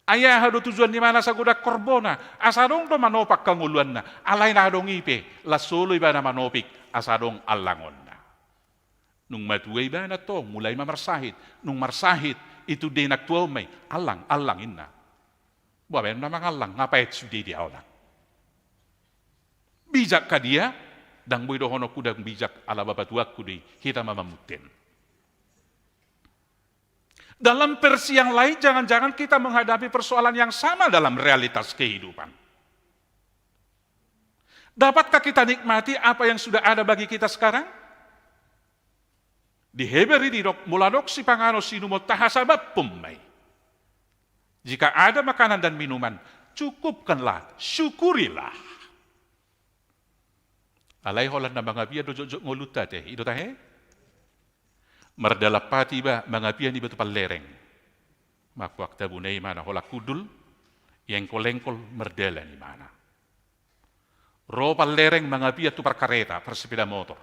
Ai aha do tujuan ni imana sagodang horbona? Asa adong do manopak hangoluanna, alai na adong i pe, las olo ibana manopik, asa adong allangonna. Nung matua ibana tong, mulai ma marsahit. Nung marsahit, itu de nang tua on ma i, allang, allang inna. Boha baen na mangallang, nga paet sude dia holan. Bijak ka dia? Ndang boi dohononku ndang bijak, ala bapatuangku do i, hita ma mamunten. Dalam versi yang lain, jangan-jangan kita menghadapi persoalan yang sama dalam realitas kehidupan. Dapatkah kita nikmati apa yang sudah ada bagi kita sekarang? Di Heber i didok, molo adong sipanganon sinumon, tahasabamhon ma i. Jika ada makanan dan minuman, cukupkanlah, syukurilah. Alai holan na mangapian do jotjot ngolunta, ate, i do tahe? Mardalan pat iba, mangapian iba tu Pallereng. Mamboan tabona imana, holan hundul, iengkol-engkol, mardalan imana. Ro Pallereng mangapian tu parkareta, parsepeda motor.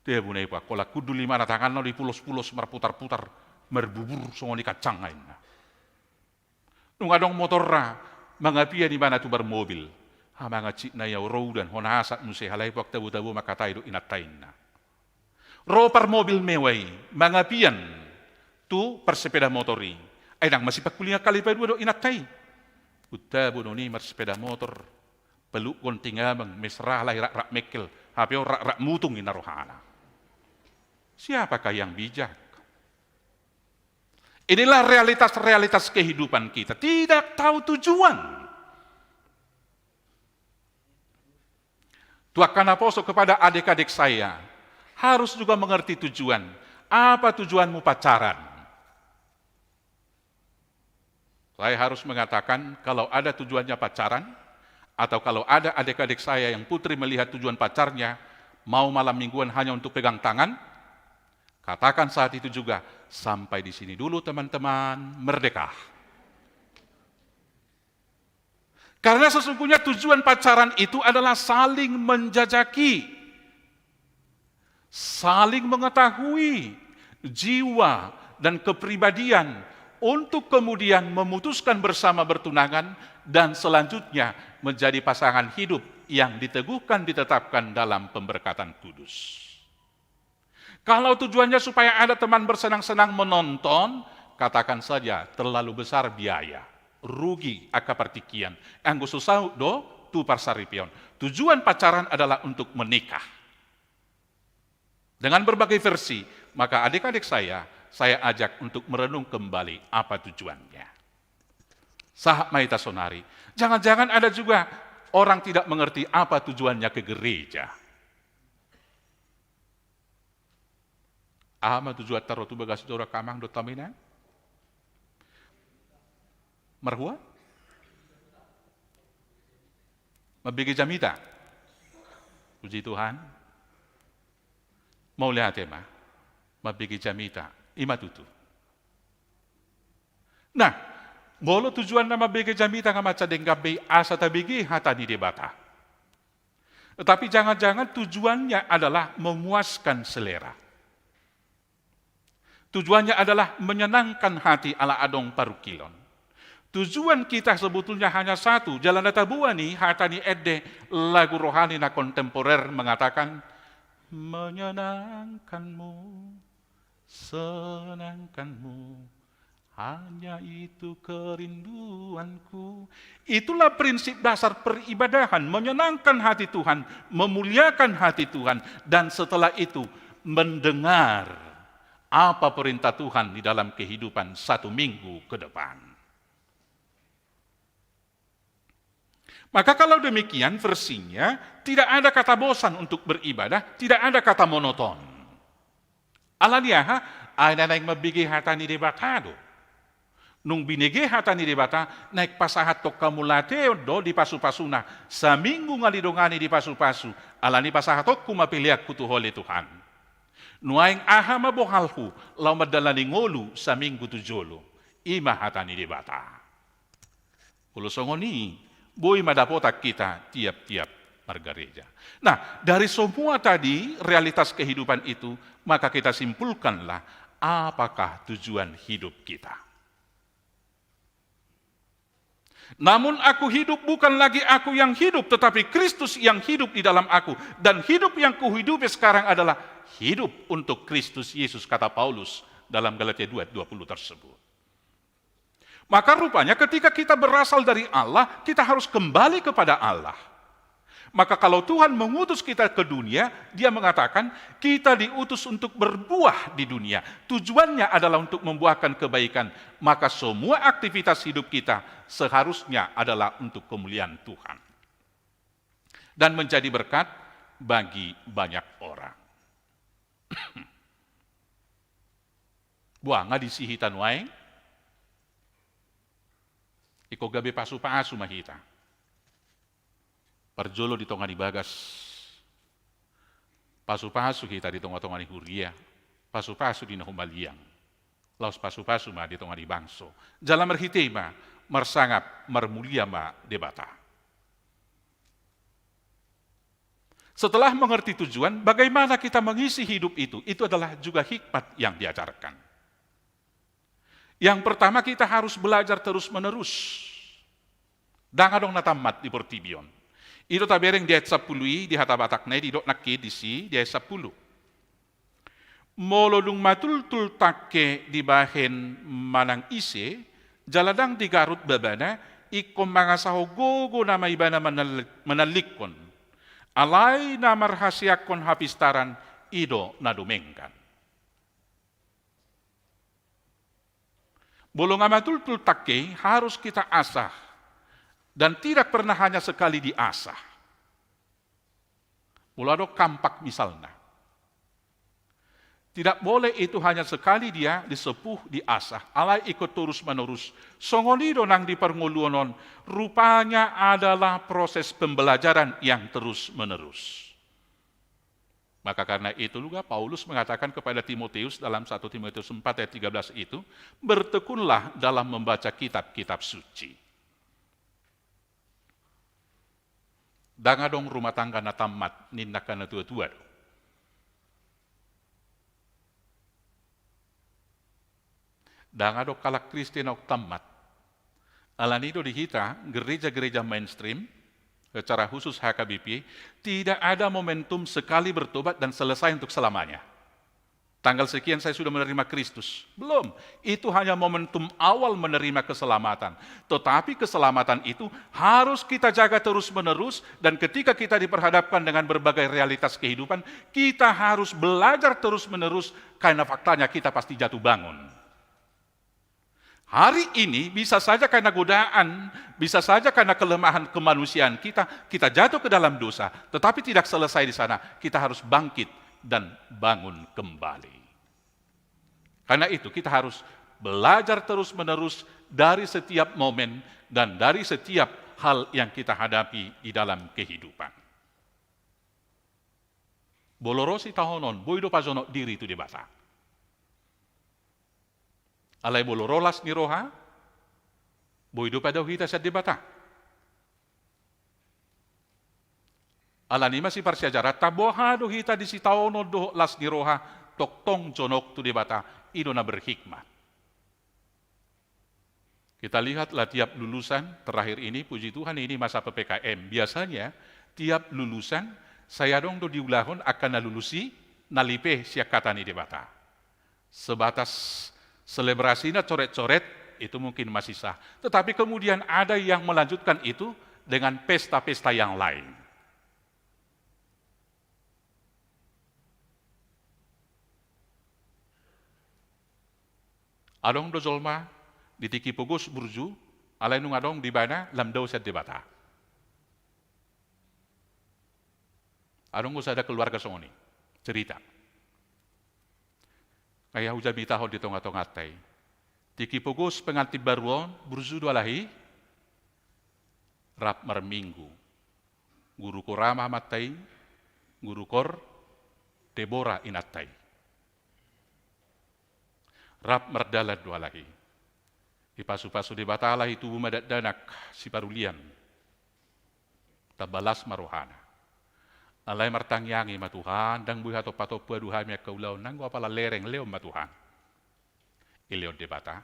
Tabona i, boan, holan hundul imana, tanganna dipulos-pulos, marputar-putar, marbubur songon i kancangna, inna. Nung adong motorna, mangapian imana tu parmobil. Amang, hansit nai au ro udan, hona asat muse, alai boan tabo-tabo mangkatai dohot inanta, inna. Ro parmobil mewa i, mangapian tu parsepeda motor i. Ai ndang masipangkulingan hali padua dohot inanta i. Unta bonon i marsepeda motor, peluk gonting abang, mesra alai rap-rap mengkel, hape on rap-rap mutung, inna rohana. Siapakah yang bijak? Inilah realitas-realitas kehidupan kita. Tidak tahu tujuan. Tu angka naposo, kepada adik-adik saya, harus juga mengerti tujuan. Apa tujuanmu pacaran? Saya harus mengatakan, kalau ada tujuannya pacaran, atau kalau ada adik-adik saya yang putri melihat tujuan pacarnya, mau malam mingguan hanya untuk pegang tangan, katakan saat itu juga, "Sampai di sini dulu, teman-teman, merdeka." Karena sesungguhnya tujuan pacaran itu adalah saling menjajaki, saling mengetahui jiwa dan kepribadian, untuk kemudian memutuskan bersama bertunangan dan selanjutnya menjadi pasangan hidup yang diteguhkan, ditetapkan dalam pemberkatan kudus. Kalau tujuannya supaya ada teman bersenang-senang menonton, katakan saja, terlalu besar biaya, rugi angka partingkian. Anggo so saut do tu parsaripeon. Tujuan pacaran adalah untuk menikah. Dengan berbagai versi, maka adik-adik saya, saya ajak untuk merenung kembali apa tujuannya. Sahat ma hita sonari. Jangan-jangan ada juga orang tidak mengerti apa tujuannya ke gereja. Aha ma tujuanta ro tu bagas joro, amang dohot inang? Marhua? Mambege jamita. Puji Tuhan. Mauliate ma. Mambege jamita. I ma tutu. Nah, molo tujuanna mambege jamita, nga mansai denggan be i, asa tabege hata ni Debata. Tetapi jangan-jangan tujuannya adalah memuaskan selera. Tujuannya adalah menyenangkan hati ala adong parungkilon. Tujuan kita sebetulnya hanya satu, jala na taboan i hata ni ende, lagu rohani na kontemporer mengatakan, "Menyenangkanmu, senangkanmu, hanya itu kerinduanku." Itulah prinsip dasar peribadahan, menyenangkan hati Tuhan, memuliakan hati Tuhan, dan setelah itu mendengar apa perintah Tuhan di dalam kehidupan satu minggu ke depan. Maka kalau demikian versinya, tidak ada kata bosan untuk beribadah, tidak ada kata monoton. Alani aha? Ai na naeng mambege hata ni Debata do. Nung binege hata ni Debata, naeng pasahathon hamu lateon do di pasu-pasuna, saminggu nga didongani di pasu-pasu, alani pasahatonku ma peleanku tu ho ale Tuhan. Nuaeng aha ma bohalhu, laho mandalani ngolu saminggu tu jolo. I ma hata ni Debata. Molo songon i, boi ma dapotan hita tiap-tiap margareja. Nah, dari semua tadi realitas kehidupan itu, maka kita simpulkanlah apakah tujuan hidup kita. Namun aku hidup, bukan lagi aku yang hidup, tetapi Kristus yang hidup di dalam aku. Dan hidup yang kuhidupi sekarang adalah hidup untuk Kristus Yesus, kata Paulus dalam Galatia dua dua puluh tersebut. Maka rupanya ketika kita berasal dari Allah, kita harus kembali kepada Allah. Maka kalau Tuhan mengutus kita ke dunia, Dia mengatakan kita diutus untuk berbuah di dunia. Tujuannya adalah untuk membuahkan kebaikan. Maka semua aktivitas hidup kita seharusnya adalah untuk kemuliaan Tuhan. Dan menjadi berkat bagi banyak orang. Boha, nga disi hita nuaeng? Ingkon gabe pasu-pasu ma hita. Parjolo di tonga ni bagas, pasu-pasu hita di tonga-tonga ni huria, pasu-pasu di na humaliang. Laos pasu-pasu ma di tonga ni bangso. Jala marhite i ma marsangap, marmulia ma Debata. Setelah mengerti tujuan, bagaimana kita mengisi hidup itu? Itu adalah juga hikmat yang diajarkan. Yang pertama, kita harus belajar terus-menerus. Ndang adong na tammat di portibi on. I do tabereng di ayat sampulu i, di hata Batakna i, didok nangkin disi di ayat sampulu. Molo dung matultul tangke dibahen manang ise, jala ndang digarut babana, ingkon mangasahon gogo nama ibana manal-, manallikkon. Alai na marhaseangkon hapistaran, i do na dumenggan. Molo nga matultul tangke i, harus kita asah. Dan tidak pernah hanya sekali diasah. Molo adong kampak misalna. Tidak boleh itu hanya sekali dia disepuh, diasah, alai ingkon torus-menerus. Songon i do nang di parngoluon on, rupanya adalah proses pembelajaran yang terus-menerus. Maka karena itu juga Paulus mengatakan kepada Timoteus dalam satu Timoteus empat ayat tiga belas itu, "Bertekunlah dalam membaca kitab-kitab suci." Ndang adong rumah tangga na tammat, ninna angka na tua-tua do. Ndang adong halak Kristen naung tammat. Alani i do di hita, gereja-gereja mainstream, secara khusus H K B P, tidak ada momentum sekali bertobat dan selesai untuk selamanya. Tanggal sekian saya sudah menerima Kristus. Belum. Itu hanya momentum awal menerima keselamatan. Tetapi keselamatan itu harus kita jaga terus-menerus, dan ketika kita diperhadapkan dengan berbagai realitas kehidupan, kita harus belajar terus-menerus, karena faktanya kita pasti jatuh bangun. Hari ini bisa saja karena godaan, bisa saja karena kelemahan kemanusiaan kita, kita jatuh ke dalam dosa, tetapi tidak selesai di sana. Kita harus bangkit dan bangun kembali. Karena itu, kita harus belajar terus-menerus dari setiap momen dan dari setiap hal yang kita hadapi di dalam kehidupan. Molo ro sitaonon, boi do pajonok diri tu Debata. Alai molo ro las ni roha, boi do padao hita sian Debata. Alani i ma siparsiajaranta, boha do hita di sitaonon dohot las ni roha, tongtong jonok tu Debata, i do na berhikmat. Kita lihatlah tiap lulusan, terakhir ini, puji Tuhan, ini masa P P K M. Biasanya, tiap lulusan, sai adong do diulahon angka na lulus i, na lipe sian hata ni Debata. Sebatas selebrasina coret-coret, itu mungkin masih sah. Tetapi kemudian ada yang melanjutkan itu dengan pesta-pesta yang lain. Adong do jolma di tingki pogos burju, alai nunga adong di ibana lam dao sian Debata. Adong do sada keluarga songon i. Cerita. Ai hujamitahon di tonga-tonganta i. Tingki pogos pengantin baru on, burju do alai i, rap marminggu. Guru kor ama amanta i, guru kor Debora inanta i. Rap mardalan do alai i. Dipasu-pasu Debata alai i, tubu ma dakdanak siparulian. Tamba las ma rohana. Alai martangiangi ma Tuhan, ndang boi hatompa-tompa do hami angka ulaon, nanggo apala lereng, lehon ma Tuhan. Dilehon Debata.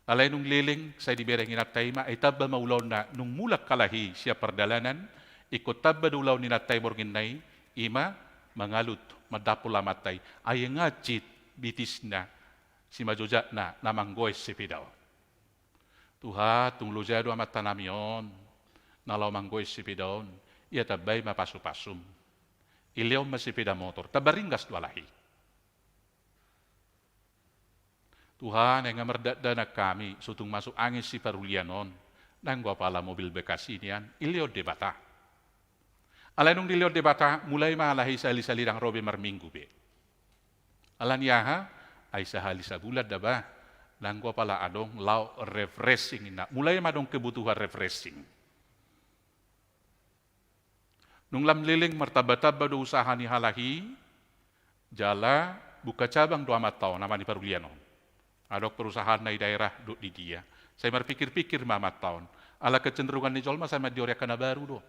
Alai nung leleng, sai dibereng inanta i ma, ai tamba ma ulaonna, nung mulak alai i sian pardalanan, ingkon tamba do ulaon ni inanta i borngin na i, i ma mangalut, mandampol amanta i, ai ngancit bitisna, simanjojakna na manggoes sepeda on. Tuhan, tung loja do amanta nami on, na laho manggoes sepeda on, ia tambai ma pasu-pasum. Dilehon ma sepeda motor, tamba ringgas do alai i. Tuhan, ai nga mardakdanak hami, so tung masuk angin siparulian on, nanggo apala mobil bekas i nian, dilehon Debata. Alai nung dilehon Debata, mulai ma alai i sahali-sahali ndang ro be marminggu be. Ala ni aha? Ai sahali sabulan da bah, nanggo apala adong laho refreshing inna. Mulai ma adong kebutuhan refreshing. Nung lam leleng martamba-tamba do usaha ni halak i, jala buka cabang do amanta on, ama ni parulian on. Adong perusahaanna di daerah dohot di dia. Sai marpikir-pikir ma amanta on. Ala kecenderungan ni jolma sai mandiori angka na baru do.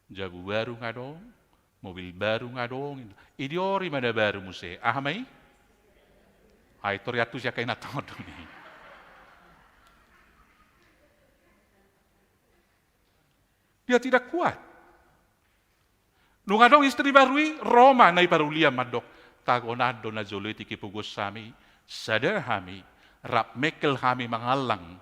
Jabu baru nga adong, mobil baru nga adong. Diori ma na baru muse. Aha ma i? Ai tor iantusi angka inanta on do i. Dia tidak kuat. Nung adong istri baru i, ro ma na i parulian mandok, tagonan do na jolo i tingki pogos hami, sada hami, rap mengkel hami mangallang,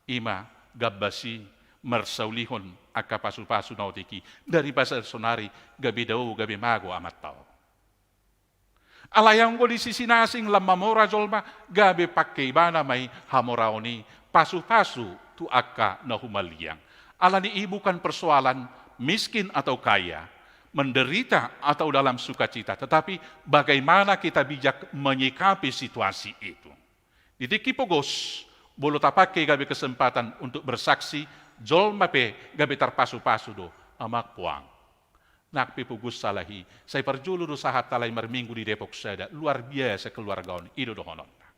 i ma gambas i, marsaulihon angka pasu-pasu na otik i, dari pasal sonari gabe dao gabe mago amanta on. Alai anggo di sisi na asing lam mamora jolma, gabe pangke ibana ma i hamoraon i, pasu-pasu tu angka na humaliang. Ala ni i bukan persoalan miskin atau kaya, menderita atau dalam sukacita, tetapi bagaimana kita bijak menyikapi situasi itu. Di tingki pogos, molo tapangke gabe kesempatan untuk bersaksi, jolma pe gabe tarpasu-pasu do, amang puang. Nang pe pogos alai i, sai parjolo do sahat alai marminggu di Depok sada, luar biasa keluarga on, i do dohononna.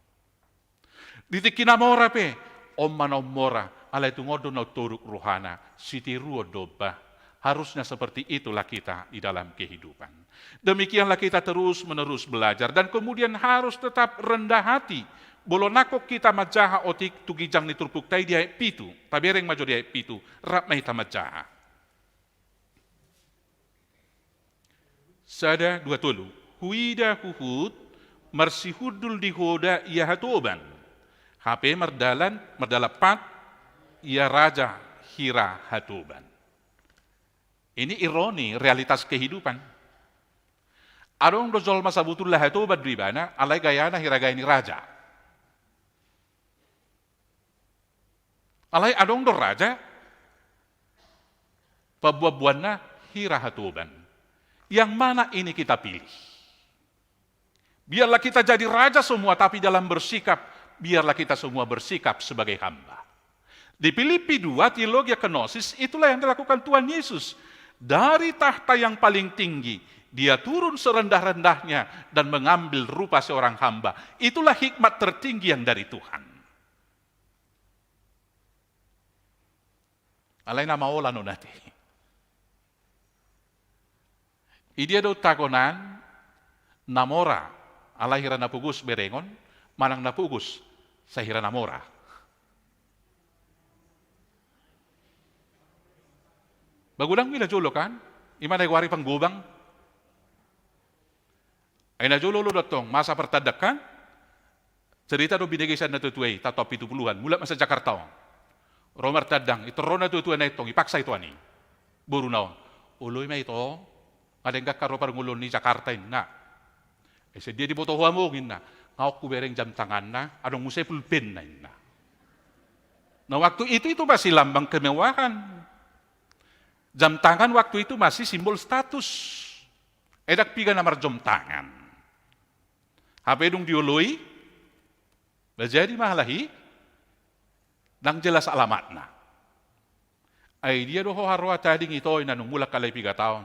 Di tingki na mora pe, on ma na ummora, alai tung on do na untodung rohana, sitiruon do bah. Harusnya seperti itulah kita di dalam kehidupan. Demikianlah kita terus-menerus belajar dan kemudian harus tetap rendah hati. Molo nangkok hita manjaha otik tu ginjang ni turpukta i di ayat pitu, tabereng ma jo di ayat pitu, rap ma hita manjaha. Sada, dua, tolu. Huida huhut marsihundul di hoda ia hatoban. Hape mardalan, mardalan pat ia raja hira hatoban. Ini ironi realitas kehidupan. Adong do jolma sabutulna hatoban do ibana, alai gayana hira gaya ni raja. Alai adong do raja, pabuanbuanna hira hatoban. Yang mana ini kita pilih? Biarlah kita jadi raja semua, tapi dalam bersikap, biarlah kita semua bersikap sebagai hamba. Di Filipi dua, teologia kenosis, itulah yang dilakukan Tuhan Yesus. Dari tahta yang paling tinggi, dia turun serendah-rendahnya dan mengambil rupa seorang hamba. Itulah hikmat tertinggi yang dari Tuhan. Alai na maol annon ate. Idia do tagonan na mora, alai hira na pogos berengon, manang na pogos sai hira na mora. Ba godang mila jolo kan, ima na igoari panggobang. Ai na jolo olo do antong, masa partandang kan? Cerita do binege sian natuatua i, taon pitu puluhan, mulak masa Jakarta on. Ro martandang, intor ro natuatua na i antong, ipaksa i toan i. Boruna on. Olo ima ito, nga denggan ka ro parngoluon ni Jakarta inna. Ese dia diboto ho among inna. Nga on hubereng jam tanganna, adong muse pulpenna inna. Nah, waktu itu, itu masih lambang kemewahan. Jam tangan waktu itu masih simbol status. Ai ndang piga na marjom tangan. Hape dung dioloi, ba jadi ma halak i, ndang jelas alamatna. Ai dia do ho haroa tading ito i na nunga mulak halak i piga taon.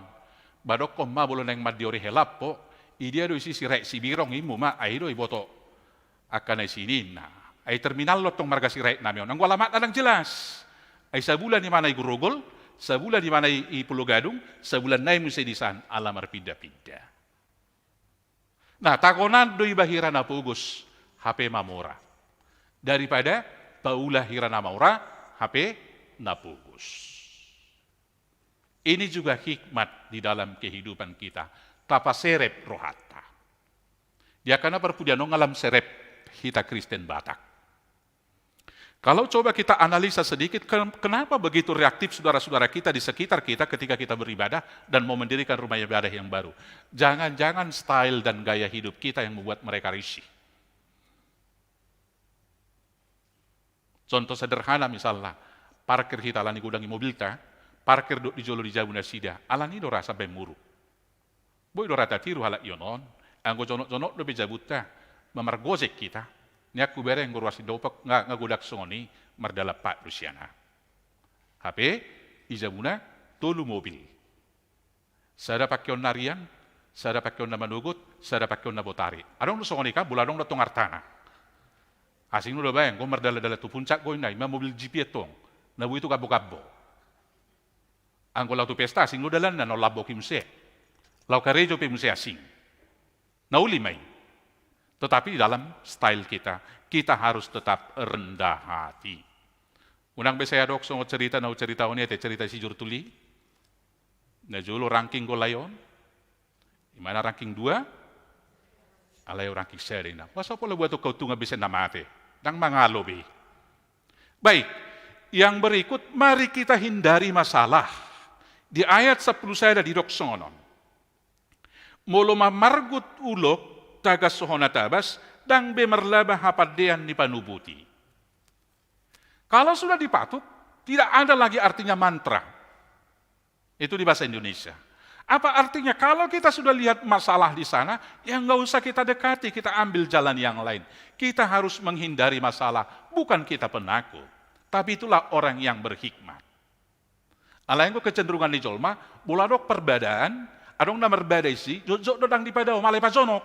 Ba dokkon ma molo naeng mandiori helap ho, i dia do isi Sirait Sibirong, immu ma, ai do iboto angka na isi ninna. Ai terminal do tong marga Sirait nami on. Anggo alamatna ndang jelas. Ai sabulan imana i Grogol, sabulan imana i, i Pulo Gadung, sabulan nai muse di san, ala marpinda-pinda. Nah, tagonan do iba hira na pogos, hape mamora. Daripada paula hira na mora, hape na pogos. Ini juga hikmat di dalam kehidupan kita. Tapaserep rohanta. Di angka na parpudian on nga lam serep hita Kristen Batak. Kalau coba kita analisa sedikit, ken-, kenapa begitu reaktif saudara-saudara kita di sekitar kita ketika kita beribadah dan mau mendirikan rumah ibadah yang baru? Jangan-jangan style dan gaya hidup kita yang membuat mereka risih. Contoh sederhana misalna, parkir hita alani godang i mobilta, parkir dohot di jolo di jabu nasida, alani do ra sampe muruk. Boi do ra tatiru halak i on, anggo jonok-jonok dope jabunta, ma margojek hita, nian hubere anggo ruas ni Dopok nga, nga godang songon i, mardalan pat do sian an. Hape, i jabuna, tolu mobil. Sada pangkeonna Rian, sada pangkeonna Manogot, sada pangkeonna Botari. Adong do songon i kan, molo adong do tong artana. Asing do baen, anggo mardalan-dalan tu puncak do inna, ima mobil G P antong, na boi tu gabbo-gabbo. Anggo laho tu pesta asing do dalanna, na lambok i muse. Laho karejo pe muse asing. Na uli ma i. Tetapi di dalam style kita, kita harus tetap rendah hati. Unang be sai adong songon cerita na huceritahon i ate, cerita si Jurtuli. Na jolo ranking gol i on. Imana ranking dua. Alai au ranking sada inna. Masa pola buat keuntungan bisa na mate. Ndang mangalo be. Baik, yang berikut, mari kita hindari masalah. Di ayat sampulu sada didok songon on. Molo mamargut ulok, tagas so hona tabas, ndang be marlaba hapandean ni panubuti. Kalau sudah dipatuk, tidak ada lagi artinya mantra. Itu di bahasa Indonesia. Apa artinya? Kalau kita sudah lihat masalah di sana, ya nggak usah kita dekati, kita ambil jalan yang lain. Kita harus menghindari masalah, bukan kita penakut. Tapi itulah orang yang berhikmat. Alai anggo kecenderungan ni jolma, molo adong parbadaan, adong na marbada isi, jotjot do ndang dipadao, malah pajonok.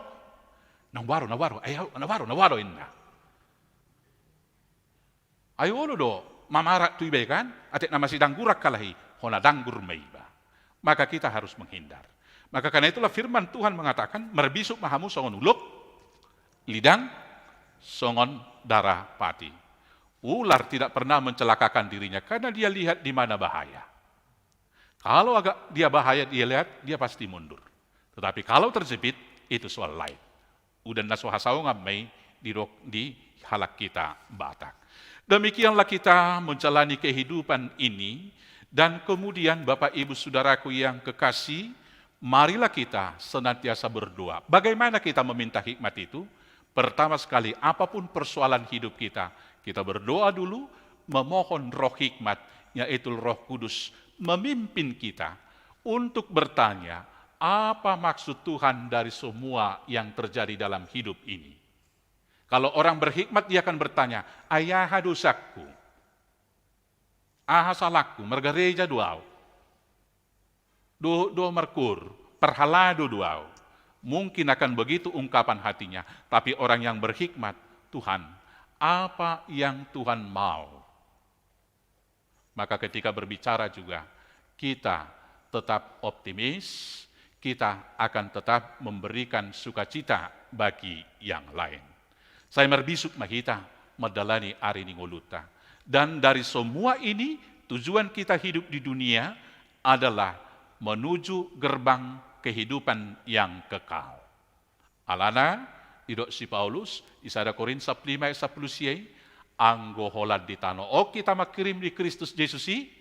Na huaro, na huaro, ai au, na huaro, na huaro inna. Ai olo do mamarak tu iba i kan, atik na masidangguran halak i, hona danggur ma iba. Maka kita harus menghindar. Maka karena itulah firman Tuhan mengatakan, marbisuk ma hamu songon ulok, lidang songon darapati. Ular tidak pernah mencelakakan dirinya karena dia lihat di mana bahaya. Kalau agak dia bahaya dia lihat, dia pasti mundur. Tetapi kalau terjepit, itu soal lain. Udan na so hasaongan ma i di dok-, di halak kita Batak. Demikianlah kita menjalani kehidupan ini, dan kemudian Bapak Ibu Saudaraku yang kekasih, marilah kita senantiasa berdoa. Bagaimana kita meminta hikmat itu? Pertama sekali, apapun persoalan hidup kita, kita berdoa dulu, memohon Roh Hikmat, yaitu Roh Kudus, memimpin kita untuk bertanya, apa maksud Tuhan dari semua yang terjadi dalam hidup ini? Kalau orang berhikmat, dia akan bertanya, "Ai aha dosangku? Aha salangku? Margareja do au. Do, do markoor, parhalado do au." Mungkin akan begitu ungkapan hatinya. Tapi orang yang berhikmat, "Tuhan, apa yang Tuhan mau?" Maka ketika berbicara juga, kita tetap optimis, kita akan tetap memberikan sukacita bagi yang lain. Sai marbisuk ma hita mandalani ari ni ngolunta. Dan dari semua ini, tujuan kita hidup di dunia adalah menuju gerbang kehidupan yang kekal. Alana, didok si Paulus, di sada Korint sampulu lima ayat sampulu sia i, "Anggo holan di tano on hita mangkirim di Kristus Jesus i,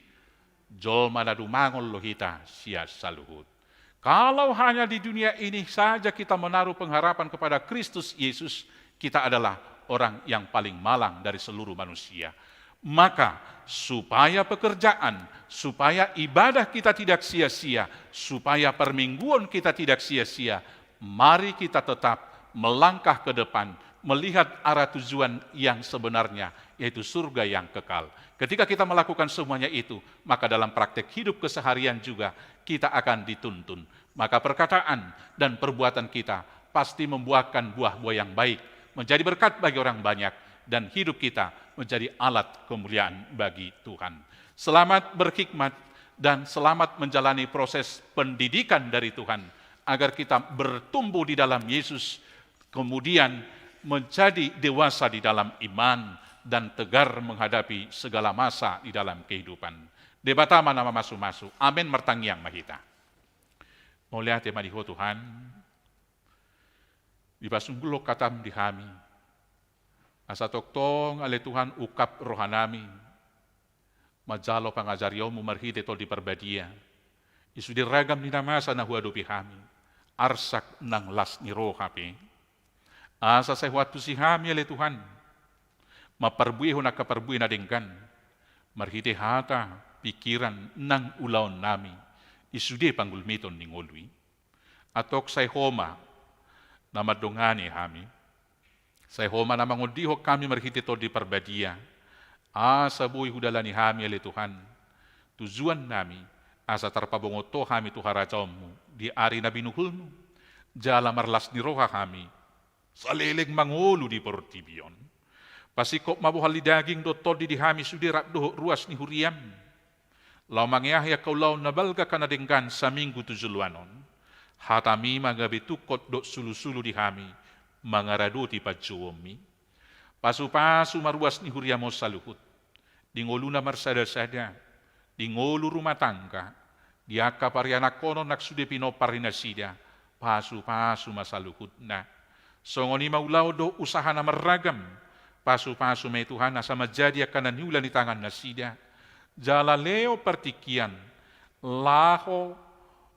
jolma na dumangol do hita sian saluhut." Kalau hanya di dunia ini saja kita menaruh pengharapan kepada Kristus Yesus, kita adalah orang yang paling malang dari seluruh manusia. Maka, supaya pekerjaan, supaya ibadah kita tidak sia-sia, supaya permingguan kita tidak sia-sia, mari kita tetap melangkah ke depan, melihat arah tujuan yang sebenarnya, yaitu surga yang kekal. Ketika kita melakukan semuanya itu, maka dalam praktek hidup keseharian juga kita akan dituntun. Maka perkataan dan perbuatan kita pasti membuahkan buah-buah yang baik, menjadi berkat bagi orang banyak, dan hidup kita menjadi alat kemuliaan bagi Tuhan. Selamat berkhidmat dan selamat menjalani proses pendidikan dari Tuhan, agar kita bertumbuh di dalam Yesus, kemudian menjadi dewasa di dalam iman dan tegar menghadapi segala masa di dalam kehidupan. Debata ma na mamasumasu. Amen. Martangiang ma hita. Mauliate ma di Ho Tuhan, dipasungkul Ho hatam di hami. Asa tongtong ale Tuhan ungkap rohanami manjalo pangajarionmu marhite Tondi Parbadia. I sude ragam ni na masa na huadopi hami, arsak nang las ni roha pe. Asa sai huantusi hami ale Tuhan, mamparbuehon angka parbue na denggan, marhite hata, pikiran, nang ulaonnami, i sude panggulmiton ni ngolu i. Antong sai Ho ma na mandongani hami. Sai Ho ma na mangondihon hami marhite Tondi Parbadia. Asa boi hudalani hami ale Tuhan tujuannami, asa tarpabongot Ho hami tu harajaonmu di ari na binuhulmu. Jala marlas ni roha hami, saleleng mangolu di portibi on. Pasingkop ma bohal ni daging dohot tondi di hami sude rap dohot ruas ni huriam, laho mangeahi angka ulaon na balga angka na denggan saminggu tu joloan on. Hatami ma gabe tungkot dohot sulusulu di hami mangaradoti panjouonmi. Pasupasu ma ruas ni huriam on saluhut, di ngoluna marsadasada, di ngolu rumah tangga, di angka parianakhonon nang sude pinompar ni nasida, pasupasu ma saluhutna. Songon i ma ulaon dohot usaha na marragam, pasupasu ma i Tuhan asa manjadi angka na niula ni tangan nasida. Jala lehon partingkian laho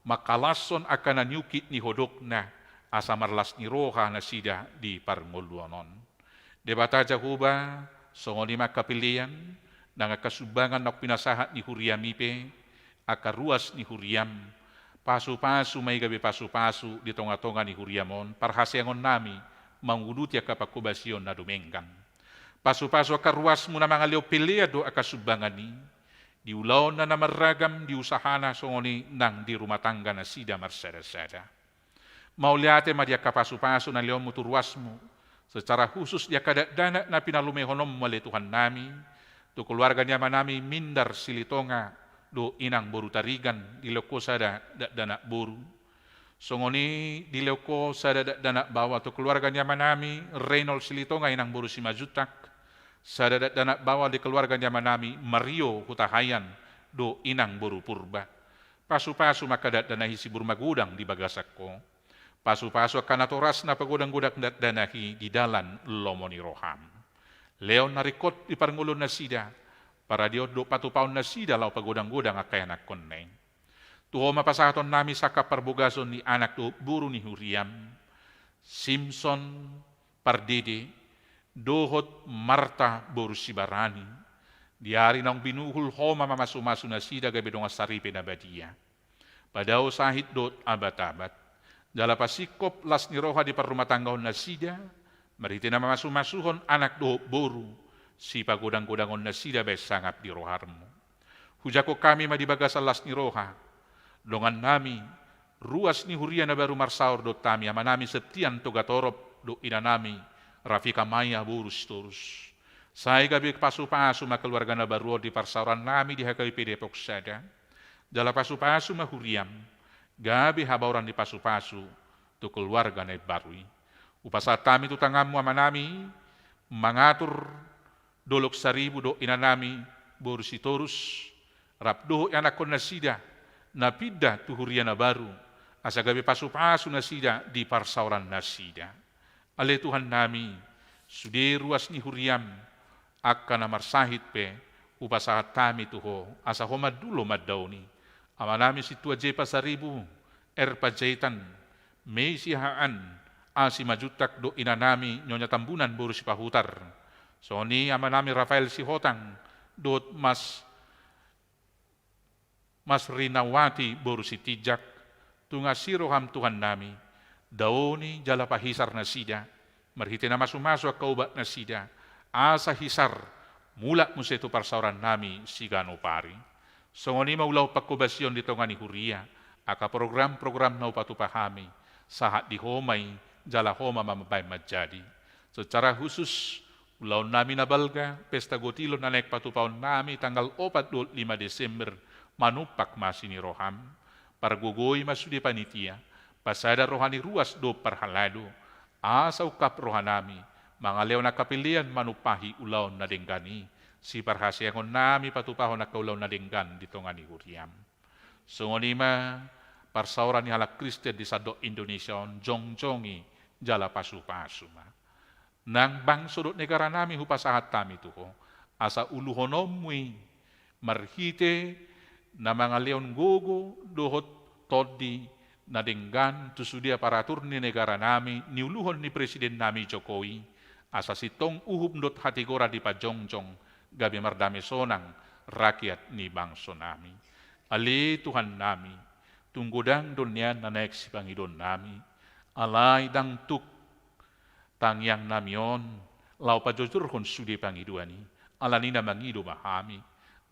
mangkalashon angka na niungkit ni hodokna, asa marlas ni roha nasida di parngoluon on. Debata Jahowa, songon i ma angka pelean nang angka sumbangan naung pinasahat ni huriam i pe, angka ruas ni huriam, pasupasu ma i gabe pasupasu di tongatonga ni huriam on, parhaseangonnami manguduti angka panghobasion na dumenggan. Pasupasu angka ruasmu na mangalehon pelean dohot angka sumbangan i, di ulaonna na marragam, di usahana songon i nang di rumah tangga nasida marsadasada. Mauliate ma di angka pasupasu na lehonmu tu ruasmu, secara khusus di angka dakdanak na pinalumehononmu ale Tuhannami, tu keluarga ni amanami Mindar Silitonga dohot inang boru Tarigan, dilehon ho sada dakdanak boru. Songon i dilehon ho sada dakdanak baoa tu keluarga ni amanami Reynold Silitonga inang boru Simanjuntak, sada dakdanak baoa di keluarga ni amanami Mario Hutahaean dohot inang boru Purba. Pasupasu ma angka dakdanak i siburmagodang di bagasan ho. Pasupasu angka natoras na pagodanggodang dakdanak i di dalan lomo ni roham. Lehon na ringkot di parngoluon nasida, paradehon dohot patupaon nasida laho pagodanggodang angka ianakhonna i. Tu ho ma pasahatonnami sangkap parbogason ni anak dohot boru ni huriam, Simson Pardede, dohot Marta boru Sibarani, di ari naung binuhul ho ma mamasumasu nasida gabe dongan saripe na badia. Padao sahit dohot abat-abat. Jala pasingkop las ni roha di parrumatanggaon nasida, marhite na mamasumasuhon anak dohot boru, sipagodanggodangon nasida bahen sangap di roham. Hujangkon hami ma di bagasan las ni roha, dongannami, ruas ni huria na baru marsaor dohot hami, amanami Septian Togatorop dohot inanami Rafika Maia boru Sitorus. Sai gabe pasupasu ma keluarga na baru on di parsaorannami di H K B P Depok sada. Jala pasupasu ma huriam, gabe habaoran ni pasupasu tu keluarga na imbaru i. Hupasahat hami tu tanganmu amanami, mangatur dolok saribu dohot inanami boru Sitorus, rap dohot ianakhon nasida, na pinda tu huria na baru, asa gabe pasupasu nasida di parsaoran nasida. Ale Tuhannami, sude ruas ni huriam, angka na marsahit pe, hupasahat hami tu ho, asa ho mandulo mandaoni. Amanami Sintua J Pasaribu, R Panjaitan, Mei Siahaan, A Simanjuntak dohot inanami Nyonya Tambunan boru Sipahutar. Songon i amanami Rafael Sihotang, dohot Mas, Mas Rinawati boru Sitinjak, tunggasi roham Tuhannami, daoni jala pahisar nasida, marhite na masumasu angka obat nasida, asa hisar, mulak muse tu parsaorannami siganup ari. Songon i ma ulaon panghobasion di tonga ni huria, angka program-program na hupatupa hami, sahat di Ho ma i, jala Ho ma mambahen manjadi. Secara khusus, ulaonnami na balga, pesta gotilo na naeng patupaonnami tanggal opat dohot lima Desember, manumpak ma asi ni roham. Pargogoi ma sude panitia, pasada roha ni ruas dohot parhalado, asa ungkap rohanami, mangalehon angka pelean manumpahi ulaon na denggan i, siparhaseangonnami patupahon angka ulaon na denggan di tonga ni huriam. Songon i ma parsaoran ni halak Kristen di sandok Indonesia on, jongjongi jala pasupasu ma. Nang bangso dohot negaranami hupasahat hami tu Ho, asa uluhononmu i marhite na mangalehon gogo dohot tondi na denggan tu sude aparatur ni negaranami, niuluhon ni presidennami Jokowi, asa sintong uhum dohot hatigoran dipajongjong, gabe mardame sonang rakyat ni bangsonami. Ale Tuhannami, tung godang do nian na naeng sipangidoannami, alai ndang tuk tangiangnami on laho pajojorhon sude pangidoan i, alani na mangido ma hami,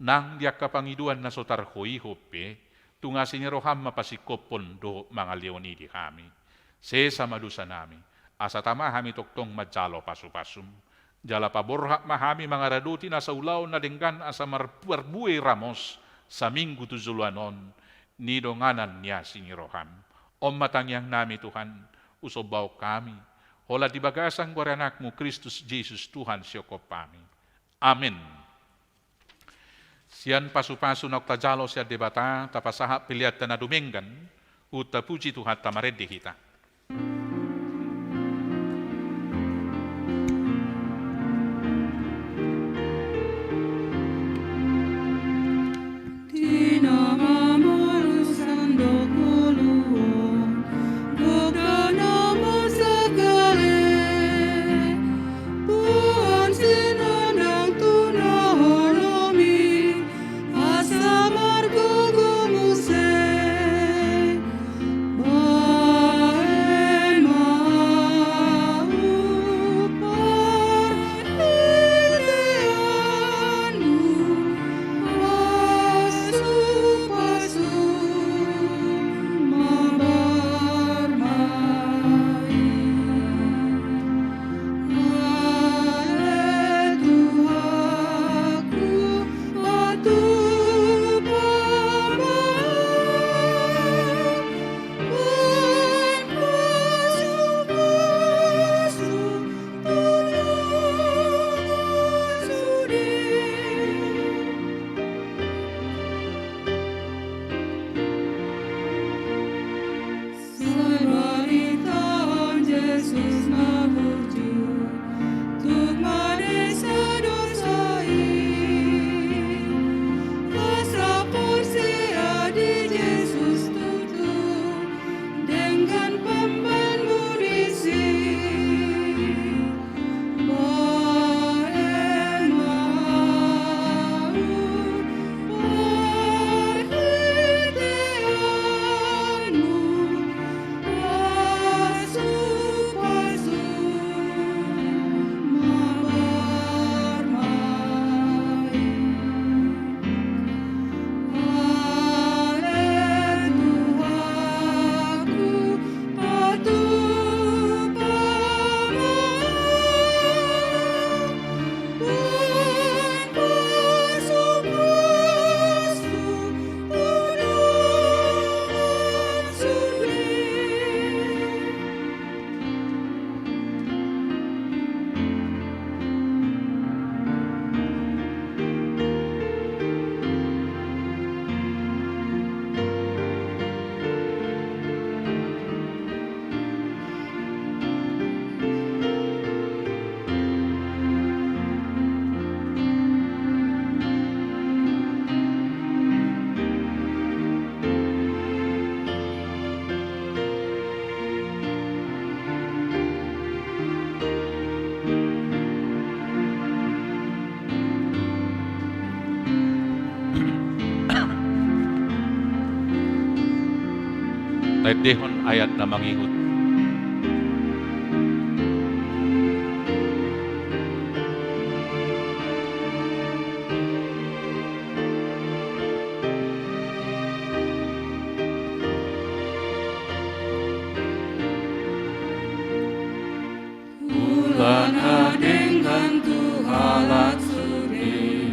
nang di angka pangidoan na so tarhoihon pe, tung asi ni roham ma pasingkophon dohot mangalehon i di hami. Sesa ma dosanami, asa tama hami tongtong manjalo pasupasum. Jala paborhat ma hami mangaradoti nasa ulaon na denggan asa mar-, marbue ramos, saminggu tu joloan on, ni donganan ni asi ni roham. On ma tangiangnami Tuhan, husombahon hami, holan di bagasan goar ni Anakmu Kristus Jesus Tuhan sihomhom hami. Amen. Sian pasupasu naung tajalo sian Debata, tapasahat peleanta na dumenggan, huhut tapuji Tuhanta, marende hita. Taendehon ayat na mangihut. Ula na denggan tu halak sude,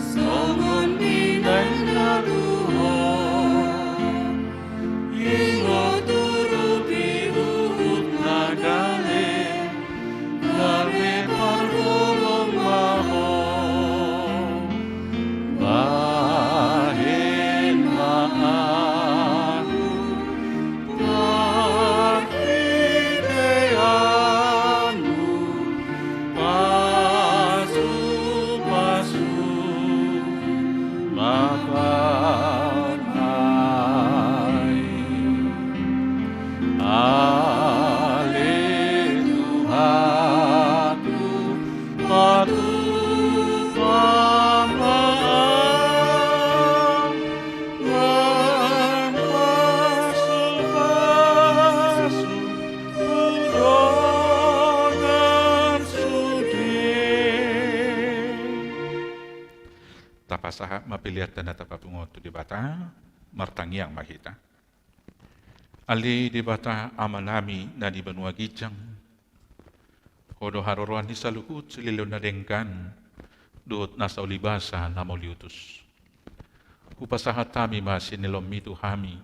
songon binahen na luhut. Ingot urupi uhum na gale, gabe parholong ma ho. Bahen ma ahu parhiteanmu, pasupasu ma bernai. Ale Tuhanku, patupa ma ahu marpasupasu tu dongan sude. Tapasahat ma peleanta na tapapungu tu Debata, martangiang ma hita. Ale Debata Amanami na di banua ginjang, Ho do haroroan ni saluhut silehon na denggan dohot nasa ulibasa na mauliutus. Hupasahat hami ma sian ni loanmi tu hami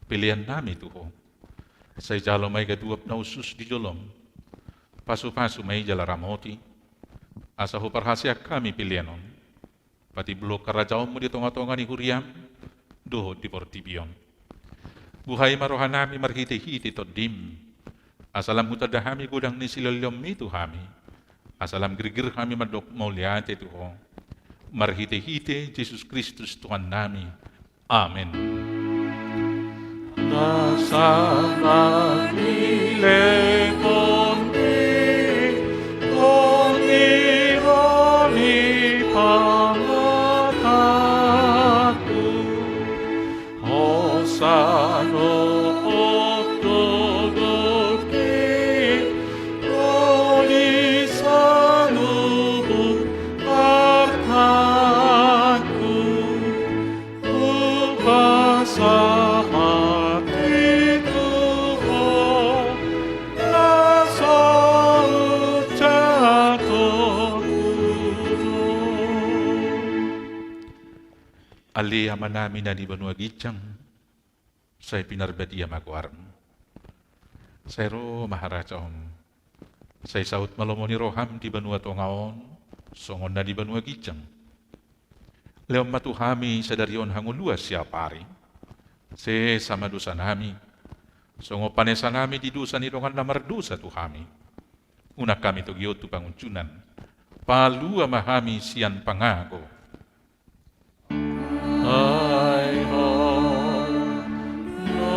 peleannami tu Ho. Sai jalo ma i ganup na hushus di jolom. Pasupasu ma i jala ramoti, asa huparhaseang hami pelean on, patimbulhon harajaonmu di tongatonga ni huriam dohot di portibi on. Buhai ma rohanami marhitehite Tondim, asa lam hutanda hami godang ni silehonlehonmi tu hami, asa lam girgir hami mandok mauliate tu Ho. Marhitehite Jesus Kristus Tuhannami. Amen. Na sai mangilekhon di honi-honi pangatangku, hosa do dohot di saluhut artangku. Hupasahat i tu Ho, na so jatokku do. Ale Amanami na di banua ginjang, sai pinarbadia ma goarmu. Sai ro ma harajaonmu. Sai saut ma lomo ni roham di banua tonga on, songon na di banua ginjang. Lehon ma tu hami sadari on hangoluan siapari. Sesa ma dosanami, songon panesanami di dosa ni dongan na mardosa tu hami. Unang hami togihon tu pangunjunan. Palua ma hami sian pangago. Ai Ho do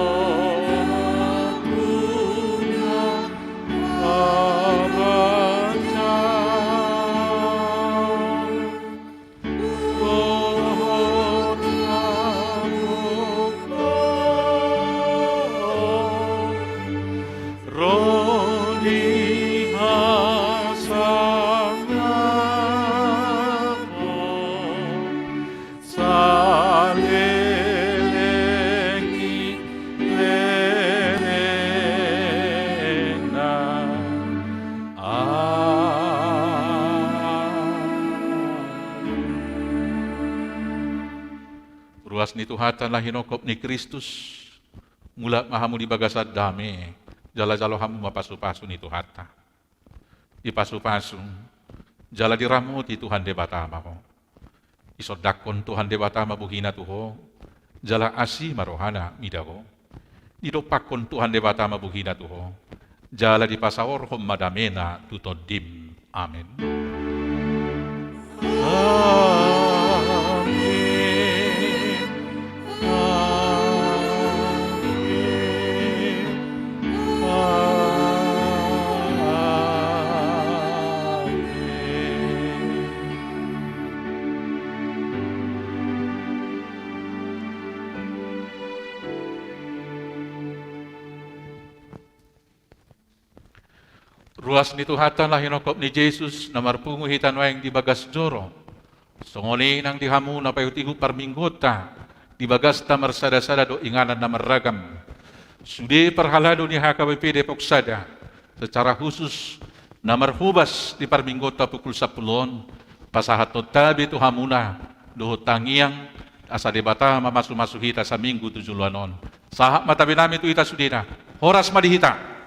harajaon dohot hagogoon, ro ni hasangapon saleleng ni lelengna. Amen. Ruas ni Tuhanta na hinophop ni Kristus, mulak ma hamu di bagasan dame, jala jalo hamu ma pasupasu ni Tuhanta. Dipasupasu jala diramoti Tuhan Debata ma ho. Disondangkon Tuhan Debata ma bohina tu ho, jala asi ma rohana mida ho. Didompakkon Tuhan Debata ma bohina tu ho, jala dipasaorhon ma damena tu tondim. Amen. Amen. Amen. Amen. Ruas ni Tuhanta na hinophop ni Jesus, na marpungu hita nuaeng di bagas joro, songon i nang di hamu na paihutihut parmingguonta di bagasta marsada-sada dohot inganan na marragam. Sude parhalado ni H K B P Depok Sada, secara khusus na marhobas di parmingguonta pukul sampulu on, pasahathonta be tu hamuna dohot tangiang, asa Debata mamasumasu hita saminggu tu joloan on. Sahat ma tabe nami tu hita sudena. Horas ma di hita.